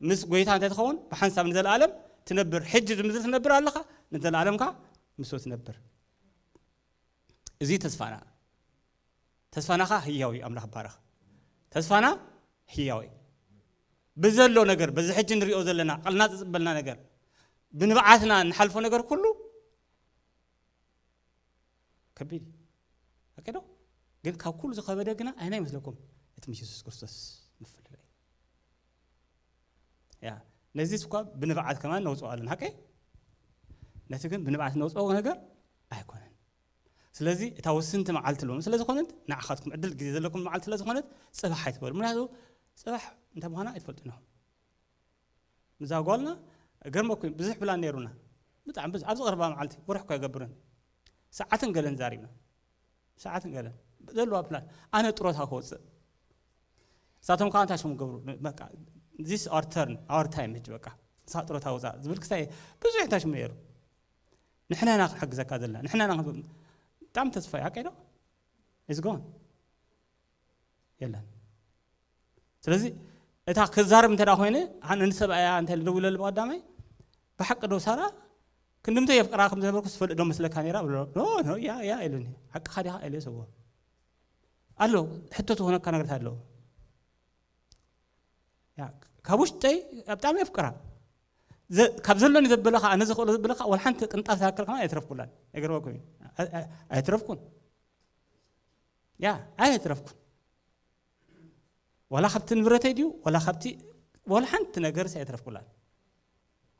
ምስ ጎይታ እንታይ ትኸውን? ብሓንሳብ ንዘለኣለም ትነብር። ሕጂ ምድሪ ትነብር ኣለኻ፣ ንዘለኣለም ከኣ ምስኡ ትነብር። እዚ ተስፋና። ተስፋና ኸኣ ህያው እዩ። ኣምላኽ ይባረኽ። ተስፋና ህያው እዩ። ብዘሎ ነገር፣ በዚ ሕጂ ንሪኦ ዘለና፣ ቃልና ዝጽበልና ነገር፣ ብንብዓትና ንሓልፎ ነገር ኩሉ ከቢድ እዩ። ሓቂ ዶ? ግን ካብ ኩሉ ዝኸበደ ግና ኣይናይ መስለኩም? እቲ ምስ የሱስ ክርስቶስ ምፍልላይ። ያ፣ ነዚስ እኳ ብንብዓት ከማን ነውጽኦ ኣለና። ሓቂ? ነቲ ግን ብንብዓት ነውጽኦ ነገር ኣይኮነን። ስለዚ እታ ውስንቲ መዓልቲ ሎሚ ስለ ዝኾነት፣ ንዓኻትኩም ዕድል ግዜ ዘለኩም መዓልቲ ስለ ዝኾነት፣ ጽባሕ ኣይትበሉ። ምክንያቱ ጽባሕ እንታይ ምዃና ኣይትፈልጡን ኢኹም። ምዛ ጓልና ገርመኩም ብዙሕ ፕላን ነይሩና። ብጣዕሚ ብዙሕ፣ ኣብዚ ቀረባ መዓልቲ፣ ወርሒ እኳ ኣይገብርን። ሰዓትን ገለን ዛሪብና። ሰዓትን ገለን። ዘለዋ ፕላን። ኣነ ጥሮታ ክወጽእ። ንሳቶም ከዓ እንታይ ሽሙ ገብሩ? በቃ፣ this our turn, our time፣ ሕጂ በቃ። ንሳ ጥሮታ ውጻእ ዝብል ክሳይ ብዙሕ እንታይ ሽሙ ነይሩ። ንሕና ኢና ክንሕግዘካ ዘለና። ንሕና ኢና ክንብ-፣ ብጣዕሚ ተስፋ እዩ። ሓቀይ ዶ? It's gone። የለን። ስለዚ እታ ክዛረብ እንተ ደኣ ኮይነ፣ ኣነ ንሰብኣያ እንተ ደዊለሉ ብቐዳማይ፣ "ብሓቂ ዶ ሳራ ክንድምተ የፍቅራ ከም ዝነበርኩ ዝፈልጥ ዶ መስለካ ነይራ?" ብሎ፣ "ኖ፣ ኖ፣ ያ፣ ያ" ኢሉኒ። "ሓቅኻ ዲኻ?" ኢለ ሰዎ። ኣሎ፣ ሕቶ ትኾነካ ነገራት ኣለዉ። ያ፣ ካብ ውሽጠይ ብጣዕሚ የፍቅራ። ዘ-፣ ካብ ዘሎኒ ዘበለ ኸዓ፣ ነዚ ክእሎ ዘበለ ኸዓ፣ ወላ ሓንቲ ቅንጣብ ዝኣክል ከማን ኣይትረፍኩላን። ኣይገርመኩም እዩ። ኣይ-፣ ኣይ-፣ ኣይትረፍኩን። ያ፣ ኣይትረፍኩን። ወላ ካብቲ ንብረተይ ድዩ፣ ወላ ካብቲ፣ ወላ ሓንቲ ነገርስ ኣይትረፍኩላን።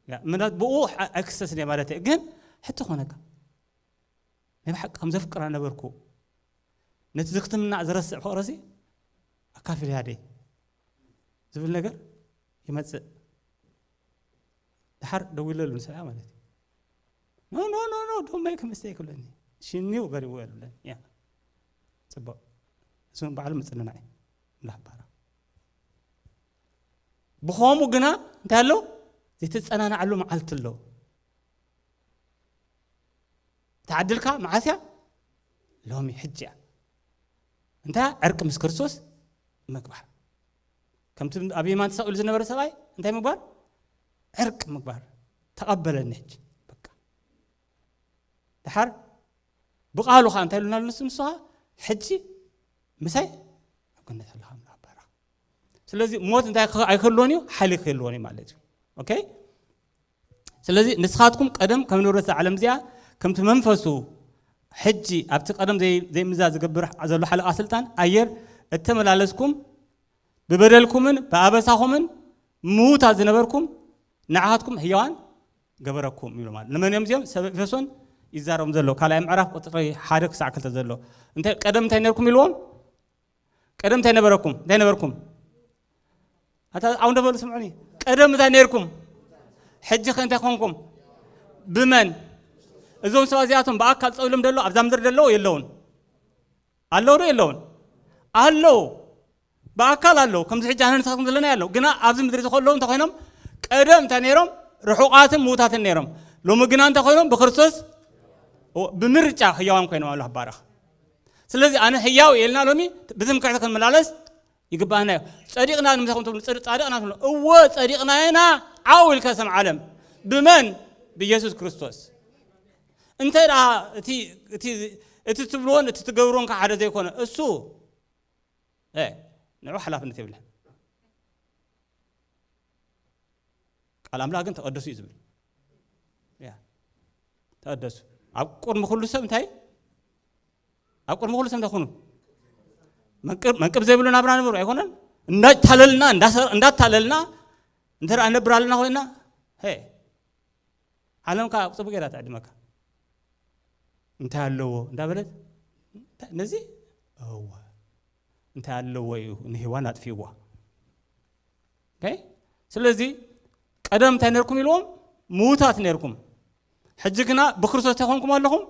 ያ፣ ምናልባት ብኡ ኣ-፣ ኣይክሰስን እየ ማለት እየ። ግን ሕቶ ኾነካ። ናይ ብሓቂ ከም ዘፍቅራ ነበርኩ። ነቲ ዝክትምና ዝረስዕ ፍቕረሲ ኣካፍልያ ደይ ዝብል ነገር ይመጽእ። ድሓር ደዊለሉ ንሰብኣ ማለት እዩ። "ኖ፣ ኖ፣ ኖ፣ ኖ፣ don't make mistake" ይብለኒ። "ሽኒው በሪዎ" ይብለኒ። ያ። ጽቡቕ። እሱ ባዕሉ ምጽንናዕ እዩ። ምላኽ ባራ። ብኸምኡ ግና እንታይ ኣሎ? ዘይተጸናንዓሉ መዓልቲ ኣሎ። ተዓድልካ መዓስ እያ? ሎሚ፣ ሕጂ እያ። እንታይ? ዕርቂ ምስ ክርስቶስ ምግባር። ከምቲ ኣብ የማን ተሰቒሉ ዝነበረ ሰብኣይ እንታይ ምግባር? ዕርቂ ምግባር። "ተቐበለኒ ሕጂ፣ በቃ." ደሓር ብቓሉ ኸኣ እንታይ ኢሉና ኣሎ ንሱ? ንሱ ኸኣ፣ "ሕጂ ምሳይ ኣብ ገነት ኣለኻ" ኣምላኽ ባረኽ። ስለዚ ሞት እንታይ ክኸ-፣ ኣይክህልዎን እዩ? ሓይሊ ክህልዎን እዩ ማለት እዩ። ኦኬ? ስለዚ ንስኻትኩም ቀደም ከም ንብረት እዛ ዓለም እዚኣ፣ ከምቲ መንፈሱ ሕጂ ኣብቲ ቀደም ዘይ-፣ ዘይምዛ ዝገብር ዘሎ ሓለቓ ስልጣን ኣየር እተመላለስኩም፣ ብበደልኩምን ብኣበሳኹምን ምዉታት ዝነበርኩም፣ ንዓኻትኩም ህያዋን ገበረኩም ኢሉ ማለት። ንመን እዮም እዚኦም? ሰብ ኤፌሶን ይዛረቦም ዘሎ፣ ካልኣይ ምዕራፍ ቁጽሪ ሓደ ክሳዕ ክልተ ዘሎ። እንታይ ቀደም እንታይ ነርኩም ኢልዎም? ቀደም እንታይ ነበረኩም? እንታይ ነበርኩም? ኣታ ኣው እንደበሉ ስምዑኒ። ቀደም እንታይ ነርኩም? ሕጂ ከ እንታይ ኮንኩም? ብመን? እዞም ሰባት እዚኣቶም ብኣካል ጸው ኢሎም ደሎ፣ ኣብዛ ምድሪ ደለዉ የለውን? ኣለዉ ዶ የለውን? ኣለዉ። ብኣካል ኣለዉ። ከምዚ ሕጂ ኣነ ንስኻትኩም ዘለና ኣለዉ። ግና ኣብዚ ምድሪ እዚ ከለዉ እንታይ ኮይኖም? ቀደም እንታይ ነይሮም? ርሑቓትን ምዉታትን ነይሮም። ሎሚ ግና እንታይ ኮይኖም? ብክርስቶስ፣ ብምርጫ ህያዋን ኮይኖም፣ ኣምላኽ ይባረኽ። ስለዚ ኣነ ህያው እየ ኢልና ሎሚ ብትምክሕቲ ክንመላለስ ይግባኣና እዩ። ጸዲቕና ንምሳኹም ትብሉ፣ ጽድቅ ጻድቕና ትብሉ። እወ ጸዲቕና ኢና፣ ዓው ኢልካ ሰም ዓለም። ብመን? ብኢየሱስ ክርስቶስ። እንተ ደኣ እቲ፣ እቲ፣ እቲ ትብልዎን እቲ ትገብርዎን ከ ሓደ ዘይኮነ፣ እሱ፣ እ፣ ንዑ ሓላፍነት የብልህን። ቃል ኣምላኽ ግን ተቐደሱ እዩ ዝብል። ያ፣ ተቐደሱ። ኣብ ቅድሚ ኩሉ ሰብ እንታይ? ኣብ ቅድሚ ኩሉ ሰብ እንታይ ኩኑ? መንቅብ፣ መንቅብ ዘይብሉ ናብራ ንብሩ ኣይኮነን? እንዳታለልና፣ እንዳሰ-፣ እንዳታለልና እንተ ደኣ ነብር ኣለና ኮይና፣ ሄ፣ ዓለም ከኣ ጽቡቅ ጌራ ትዕድመካ። እንታይ ኣለዎ እንዳበለት፣ እንታይ፣ ነዚ፣ እወ፣ እንታይ ኣለዎ እዩ ንሄዋን ኣጥፊእዋ። ኦኬ? ስለዚ ቀደም እንታይ ነርኩም ኢልዎም? ምዉታት ነርኩም። ሕጂ ግና ብክርስቶስ እንታይ ኮንኩም ኣለኹም?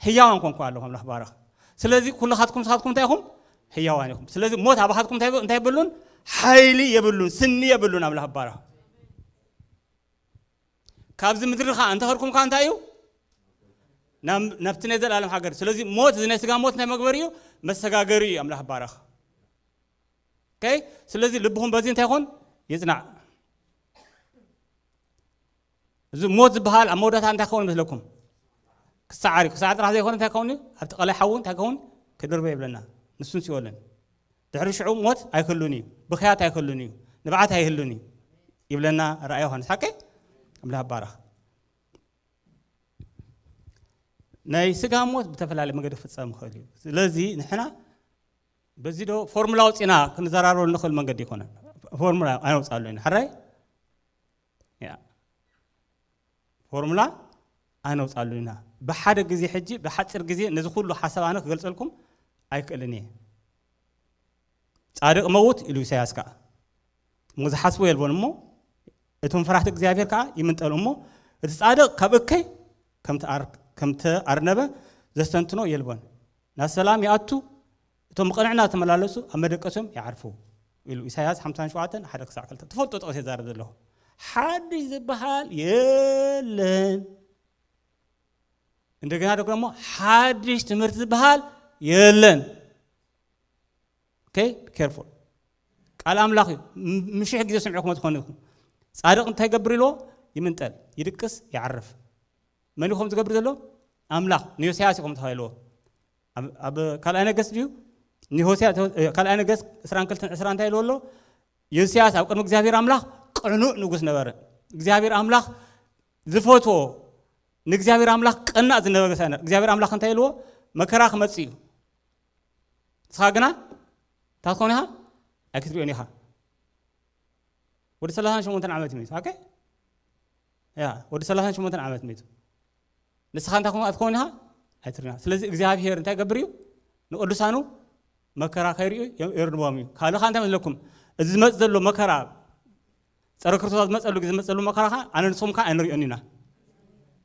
ህያዋን ኮንኩም ኣለኹም። ኣምላኽ ባረኽ። ስለዚ ኩልኻትኩም ንስኻትኩም እንታይ ኢኹም? ህያዋን ኢኹም። ስለዚ ሞት ኣባኻትኩም እንታይ እንታይ የብሉን? ሓይሊ የብሉን፣ ስኒ የብሉን። ኣምላኽ ይባረኽ። ካብዚ ምድሪ ኸዓ እንተኸድኩም ከኣ እንታይ እዩ? ናብ ናብቲ ናይ ዘላለም ሃገር። ስለዚ ሞት፣ እዚ ናይ ስጋ ሞት እንታይ መግበሪ እዩ? መሰጋገሪ እዩ። ኣምላኽ ይባረኽ። ኦኬ? ስለዚ ልብኹም በዚ እንታይ ይኹን? ይጽናዕ። እዚ ሞት ዝበሃል ኣብ መወዳእታ እንታይ ክኸውን ይመስለኩም? ክሰዓር እዩ። ክሰዓር ጥራሕ ዘይኮነ እንታይ ክኸውን እዩ? ኣብቲ ቀላይ ሓዊ እንታይ ክኸውን? ክድርበ ይብለና። ንሱን ሲኦልን። ድሕሪ ሽዑ ሞት ኣይክህሉን እዩ። ብኽያት ኣይክህሉን እዩ። ንብዓት ኣይህሉን እዩ። ይብለና ራእይ ዮሃንስ። ሓቂ? ኣምላኽ ይባረኽ። ናይ ስጋ ሞት ብተፈላለየ መንገዲ ክፍጸም ይኽእል እዩ። ስለዚ ንሕና በዚ ዶ ፎርሙላ ኣውጺና ክንዘራረበሉ ንኽእል መንገዲ ኣይኮነን። ፎርሙላ ኣይነውጻሉ ኢና። ሕራይ? ያ። ፎርሙላ ኣይነውጻሉ ኢና። ብሓደ ግዜ ሕጂ፣ ብሓጺር ግዜ ነዚ ኩሉ ሓሳብ ኣነ ክገልጸልኩም ኣይክእልን እየ። ጻድቕ መውት ኢሉ ኢሳያስ ከኣ። እሞ ዝሓስቦ የልቦን እሞ፣ እቶም ፈራሕቲ እግዚኣብሔር ከኣ ይምንጠሉ እሞ፣ እቲ ጻድቕ ካብ እከይ ከም ተኣር-፣ ከም ተኣርነበ ዘስተንትኖ የልቦን። ናብ ሰላም ይኣቱ፣ እቶም ብቕንዕና ዝተመላለሱ ኣብ መደቀሶም ይዓርፉ ኢሉ ኢሳያስ ሓምሳን ሸውዓተን ሓደ ክሳዕ ክልተ። ትፈልጦ ጥቕስ እየ ዛረብ ዘለኹ። ሓድሽ ዝበሃል የለን። እንደገና ደግሞ ሓድሽ ትምህርቲ ዝበሃል የለን። ኦኬ፣ ኬርፉል። ቃል ኣምላኽ እዩ። ም-፣ ምሽሕ ግዜ ስምዕኩም ትኾኑ ኢኹም። ጻድቕ እንታይ ይገብር ኢልዎ? ይምንጠል፣ ይድቅስ፣ ይዓርፍ። መን እዩ ከምኡ ዝገብር ዘሎ? ኣምላኽ። ንዮስያስ እዩ ከምኡ ተባሂልዎ። ኣብ፣ ኣብ ካልኣይ ነገስት ድዩ? ንሆስያ-፣ ካልኣይ ነገስት ዕስራን ክልተን ዕስራ እንታይ ኢልዎ ኣሎ? ዮስያስ ኣብ ቅድሚ እግዚኣብሔር ኣምላኽ ቅኑዕ ንጉስ ነበረ። እግዚኣብሔር ኣምላኽ ዝፈትዎ፣ ንእግዚኣብሔር ኣምላኽ ቀናእ ዝነበረ ሰነ-፣ እግዚኣብሔር ኣምላኽ እንታይ ኢልዎ? መከራ ክመጽእ እዩ። ንስኻ ግና እንታይ ክትከውን ኢኻ? ኣይክትሪኦን ኢኻ። ወዲ ሰላሳን ሸሞንተን ዓመት እዩ ሞይቱ። ኦኬ? ያ፣ ወዲ ሰላሳን ሸሞንተን ዓመት ሞይቱ። ንስኻ እንታይ ኮን-፣ ኣትከውን ኢኻ? ኣይትሪኦን ኢኻ። ስለዚ እግዚኣብሔር እንታይ ይገብር እዩ? ንቅዱሳኑ መከራ ከይርእዩ የ-፣ የርንቦም እዩ። ካልኻ እንታይ መስለኩም? እዚ ዝመጽእ ዘሎ መከራ፣ ጸረ ክርስቶስ ኣብ ዝመጸሉ ግዜ ዝመጽእ ዘሎ መከራ ኸኣ ኣነ ንስኹም ከኣ ኣይንሪኦን ኢና።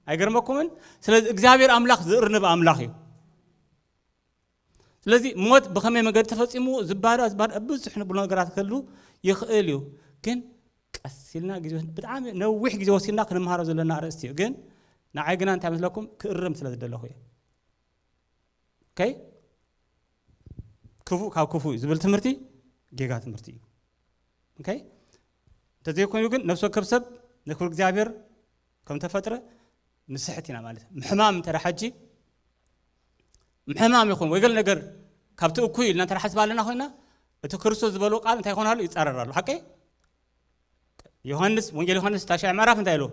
ኣይገርመኩምን? ስለዚ እግዚኣብሔር ኣምላኽ ዝእርንብ ኣምላኽ እዩ። ስለዚ ሞት ብኸመይ መገዲ ተፈጺሙ ዝባዳ፣ ዝባዳ ብዙሕ ንብሎ ነገራት ክህሉ ይኽእል እዩ። ግን ቀስ ኢልና ግዜ ወስ-፣ ብጣዕሚ ነዊሕ ግዜ ወሲድና ክንመሃሮ ዘለና ኣርእስቲ እዩ። ግን ንዓይ ግና እንታይ መስለኩም? ክእርም ስለ ዝደለኹ እየ። ኦኬ? ክፉእ ካብ ክፉእ እዩ ዝብል ትምህርቲ ጌጋ ትምህርቲ እዩ። ኦኬ? እንተዘይኮይኑ ግን ነፍሲ ወከፍ ሰብ ንክብሪ እግዚኣብሔር ከም ተፈጥረ ንስሕት ኢና ማለት እዩ። ምሕማም እንተ ደኣ ሕጂ ምሕማም ይኹን ወይ ገለ ነገር ካብቲ እኩይ ኢልና እንተ ደኣ ሓስብ ኣለና ኮይና፣ እቲ ክርስቶስ ዝበሎ ቃል እንታይ ይኾን ኣሎ? ይጻረር ኣሎ። ሓቀይ? ዮሃንስ፣ ወንጌል ዮሃንስ ታሽዓይ ምዕራፍ እንታይ ኢሉ?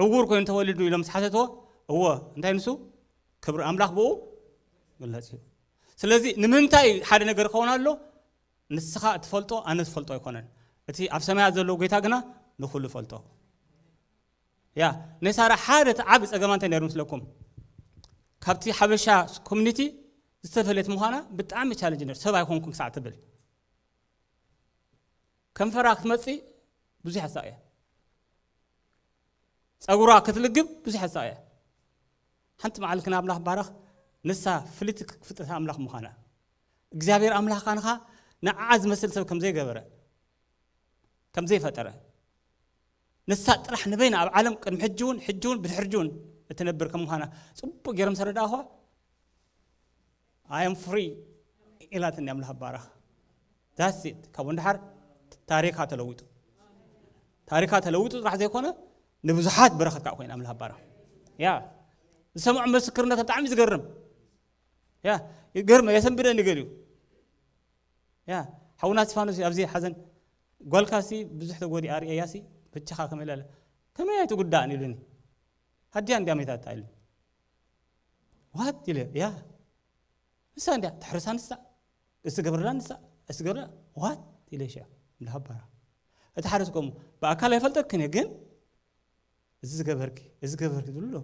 ዕዉር ኮይኑ ተወሊዱ ኢሎም ምስ ሓተትዎ፣ እወ፣ እንታይ ንሱ? ክብሪ ኣምላኽ ብኡ ግለጽ እዩ። ስለዚ ንምንታይ ሓደ ነገር ክኸውን ኣሎ? ንስኻ እትፈልጦ ኣነ ዝፈልጦ ኣይኮነን። እቲ ኣብ ሰማያት ዘሎ ጌታ ግና ንኹሉ ይፈልጦ። ያ፣ ናይ ሳራ ሓደ እቲ ዓቢ ጸገማ እንታይ ነይሩ ምስለኩም? ካብቲ ሓበሻ ኮሚኒቲ ዝተፈለየት ምዃና ብጣዕሚ ቻለንጅ ነይሩ። ሰብ ኣይኮንኩን ክሳዕ ትብል። ከንፈራ ክትመጽእ ብዙሕ ኣሳቕያ። ጸጉራ ክትልግብ ብዙሕ ኣሳቕያ። ሓንቲ መዓልቲ ግን ኣምላኽ ባረኽ፣ ንሳ ፍልይቲ ፍጥረት ኣምላኽ ምዃና። እግዚኣብሔር ኣምላኽ ካንኻ ንዓኣ ዝመስል ሰብ ከም ዘይገበረ፣ ከም ዘይፈጠረ። ንሳ ጥራሕ ንበይና ኣብ ዓለም ቅድሚ ሕጂ እውን፣ ሕጂ እውን፣ ብድሕሪ ሕጂ እውን እትነብር ከም ምዃና ጽቡቕ ገይሮም ዝተረዳእኹዋ፣ "I am free" ኢላትኒ። ኣምላኽ ባረኽ። That's it። ካብኡ ንደሓር ታሪኻ ተለዊጡ። ታሪኻ ተለዊጡ ጥራሕ ዘይኮነ፣ ንብዙሓት በረኸት ከዓ ኮይና። ኣምላኽ ባረኽ። ያ፣ ዝሰምዖ ምስክርነት ብጣዕሚ ዝገርም። ያ፣ ይገርም፣ የሰንብደኒ ገሊኡ። ያ፣ ሓውና እስቲፋኖስ ኣብዚ ሓዘን፣ "ጓልካሲ ብዙሕ ተጎዲኣ ርእየያሲ፣ በጃኻ ከመይ ኢላ ኣላ?" "ከመይ ኣይትጉዳእን?" ኢሉኒ። "ኣድያ እንድያ መይታታ?" ኢሉኒ። "ዋት?" ኢለ፣ "ያ፣ ንሳ እንድያ፣ ትሕርሳ ንሳ፣ እዚ ገብርላ ንሳ፣ እዚ ገብርላ?" "ዋት?" ኢለ ሽዑ፣ እምላ ባራ። እቲ ሓደ ዝቆሙ፣ "ብኣካል ኣይፈልጠክን እየ፣ ግን እዚ ዝገበርኪ፣ እዚ ዝገበርኪ" ዝብሉ ኣሎ።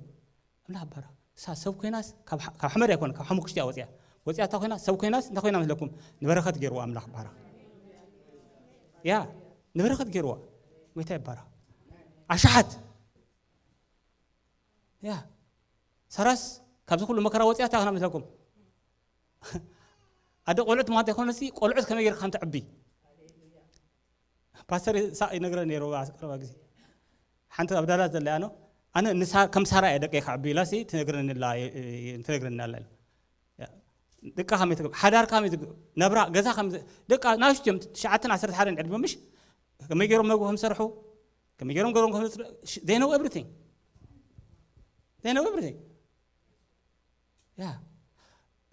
እምላ ባራ። እሳ ሰብ ኮይናስ፣ ካብ ሓ-፣ ካብ ሓመድ ኣይኮነ፣ ካብ ሓሙኽሽቲ እያ ወፂኣ። ወፂኣ እታ ኮይና፣ ሰብ ኮይናስ፣ እንታይ ኮይና መስለኩም? ንበረኸት ገይርዋ ኣምላኽ ባራ። ያ፣ ንበረኸት ገይርዋ። ጎይታ ይባረኽ። ኣሽሓት። ያ። ሳራስ ካብዚ ኩሉ መከራ ወፂኣ እንታይ ኮይና መስለኩም? ኣደ ቆልዑት ማለት ኣይኮነሲ፣ ቆልዑት ከመይ ጌርካ ከም ተዕቢ። ፓስተር ይስሐቅ ይነግረን ነይሩ ኣብ ቀረባ ግዜ። ሓንቲ ኣብ ዳላስ ዘላ እያ፣ ኣነ ንሳ-፣ ከም ሳራ እየ ደቀይ ከዕቢ ኢላሲ ትነግረኒ ኣላ፣ ትነግረኒ ኣላ። ደቃ ከመይ ትገብር፣ ሓዳር ከመይ ትገብር፣ ነብራ ገዛ ከመይ ዝ-፣ ደቃ ናሽቱ እዮም፣ ትሽዓተን ዓሰርተ ሓደን ዕድመ ምሽ? ከመይ ገይሮም መግቢ ከም ዝሰርሑ፣ ከመይ ገይሮም ገሮም ከም ዝስር-፣ ሽ-፣ they know everything። They know everything። ያ።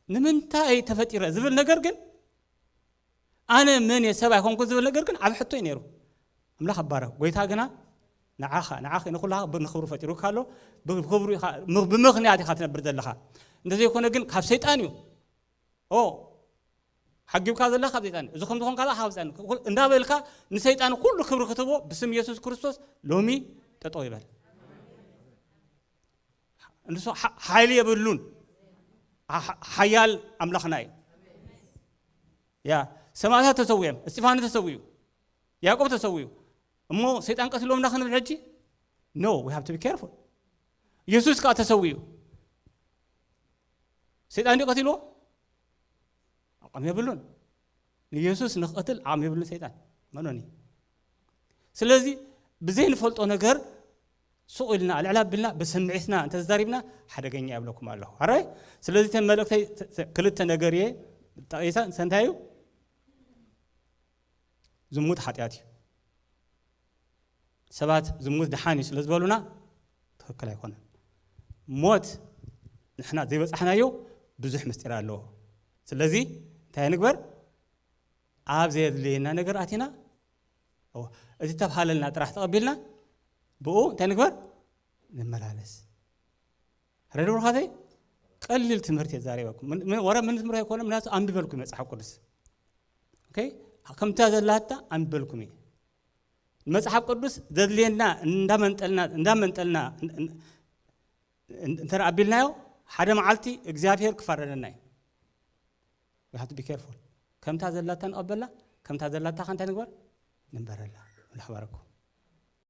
ንምንታይ ተፈጢረ ዝብል ነገር ግን፣ ኣነ መን እየ ሰብ ኣይኮንኩ ዝብል ነገር ግን ዓብ ሕቶ እዩ ነይሩ። ኣምላኽ ኣባረኽ። ጎይታ ግና ንዓኻ፣ ንዓኺ፣ ንኹላ ብ-፣ ንኽብሩ ፈጢሩካ ኣሎ። ብኽብሩ ኢኻ፣ ም-፣ ብምኽንያት ኢኻ ትነብር ዘለኻ። እንተዘይኮነ ግን ካብ ሰይጣን እዩ። ኦ፣ ሓጊብካ ዘለኻ ካብ ሰይጣን እዩ። እዚ ከም ዝኾንካ ከኣ ካብ ሰይጣን እዩ። እንዳበልካ ንሰይጣን ኩሉ ክብሪ ክትቦ ብስም የሱስ ክርስቶስ ሎሚ ጠጠው ይበል። ንሱ ሓ-፣ ሓይሊ የብሉን። ሓ-፣ ሓያል ኣምላኽና እዩ። ያ፣ ሰማዕታት ተሰዊኦም፣ እስጢፋኖስ ተሰዊኡ፣ ያዕቆብ ተሰዊኡ። እሞ ሰይጣን ቀትሎም ኢና ክንብል ሕጂ? No, we have to be careful። የሱስ ከኣ ተሰዊኡ። ሰይጣን ድዩ ቀትልዎ? ዓቕሚ የብሉን። ንየሱስ ንኽቐትል ዓቕሚ የብሉን ሰይጣን። መኖኒ። ስለዚ ብዘይንፈልጦ ነገር ሱቕ ኢልና፣ ኣልዕል ኣቢልና፣ ብስምዒትና እንተተዛሪብና ሓደገኛ እየ እብለኩም ኣለኹ። ኣራይ? ስለዚ እተን መልእክተይ ተ-፣ ተ-፣ ክልተ ነገር እየ ጠቒሳ፣ ንሰ እንታይ እዩ? ዝሙት ሓጢኣት እዩ። ሰባት ዝሙት ደሓን እዩ ስለ ዝበሉና ትኽክል ኣይኮነን። ሞት ንሕና ዘይበጻሕናዮ ብዙሕ ምስጢር ኣለዎ። ስለዚ እንታይ ንግበር? ኣብ ዘየድልየና ነገር ኣቲና፣ እወ፣ እቲ ተብሃለልና ጥራሕ ተቐቢልና ብኡ እንታይ ንግበር? ንመላለስ። ረድብርኻተይ ቀሊል ትምህርቲ እየ ዛሪበኩም። ምን-፣ ምን-፣ ወረ ምን ትምህርቲ ኣይኮነ፣ ምክንያቱ ኣንቢበልኩም እየ መጽሓፍ ቅዱስ። ኦኬ? ከምታ ዘላታ ኣንቢበልኩም እየ። መጽሓፍ ቅዱስ ዘድልየና እንዳመንጠልና፣ እንዳመንጠልና እን-፣ እን-፣ እን-፣ እንተ ኣቢልናዮ፣ ሓደ መዓልቲ እግዚኣብሔር ክፋረደና እዩ። We have to be careful። ከምታ ዘላታ ንቐበላ፣ ከምታ ዘላታ ከ እንታይ ንግበር? ንንበረላ። ኣምላኽ ባረኩም።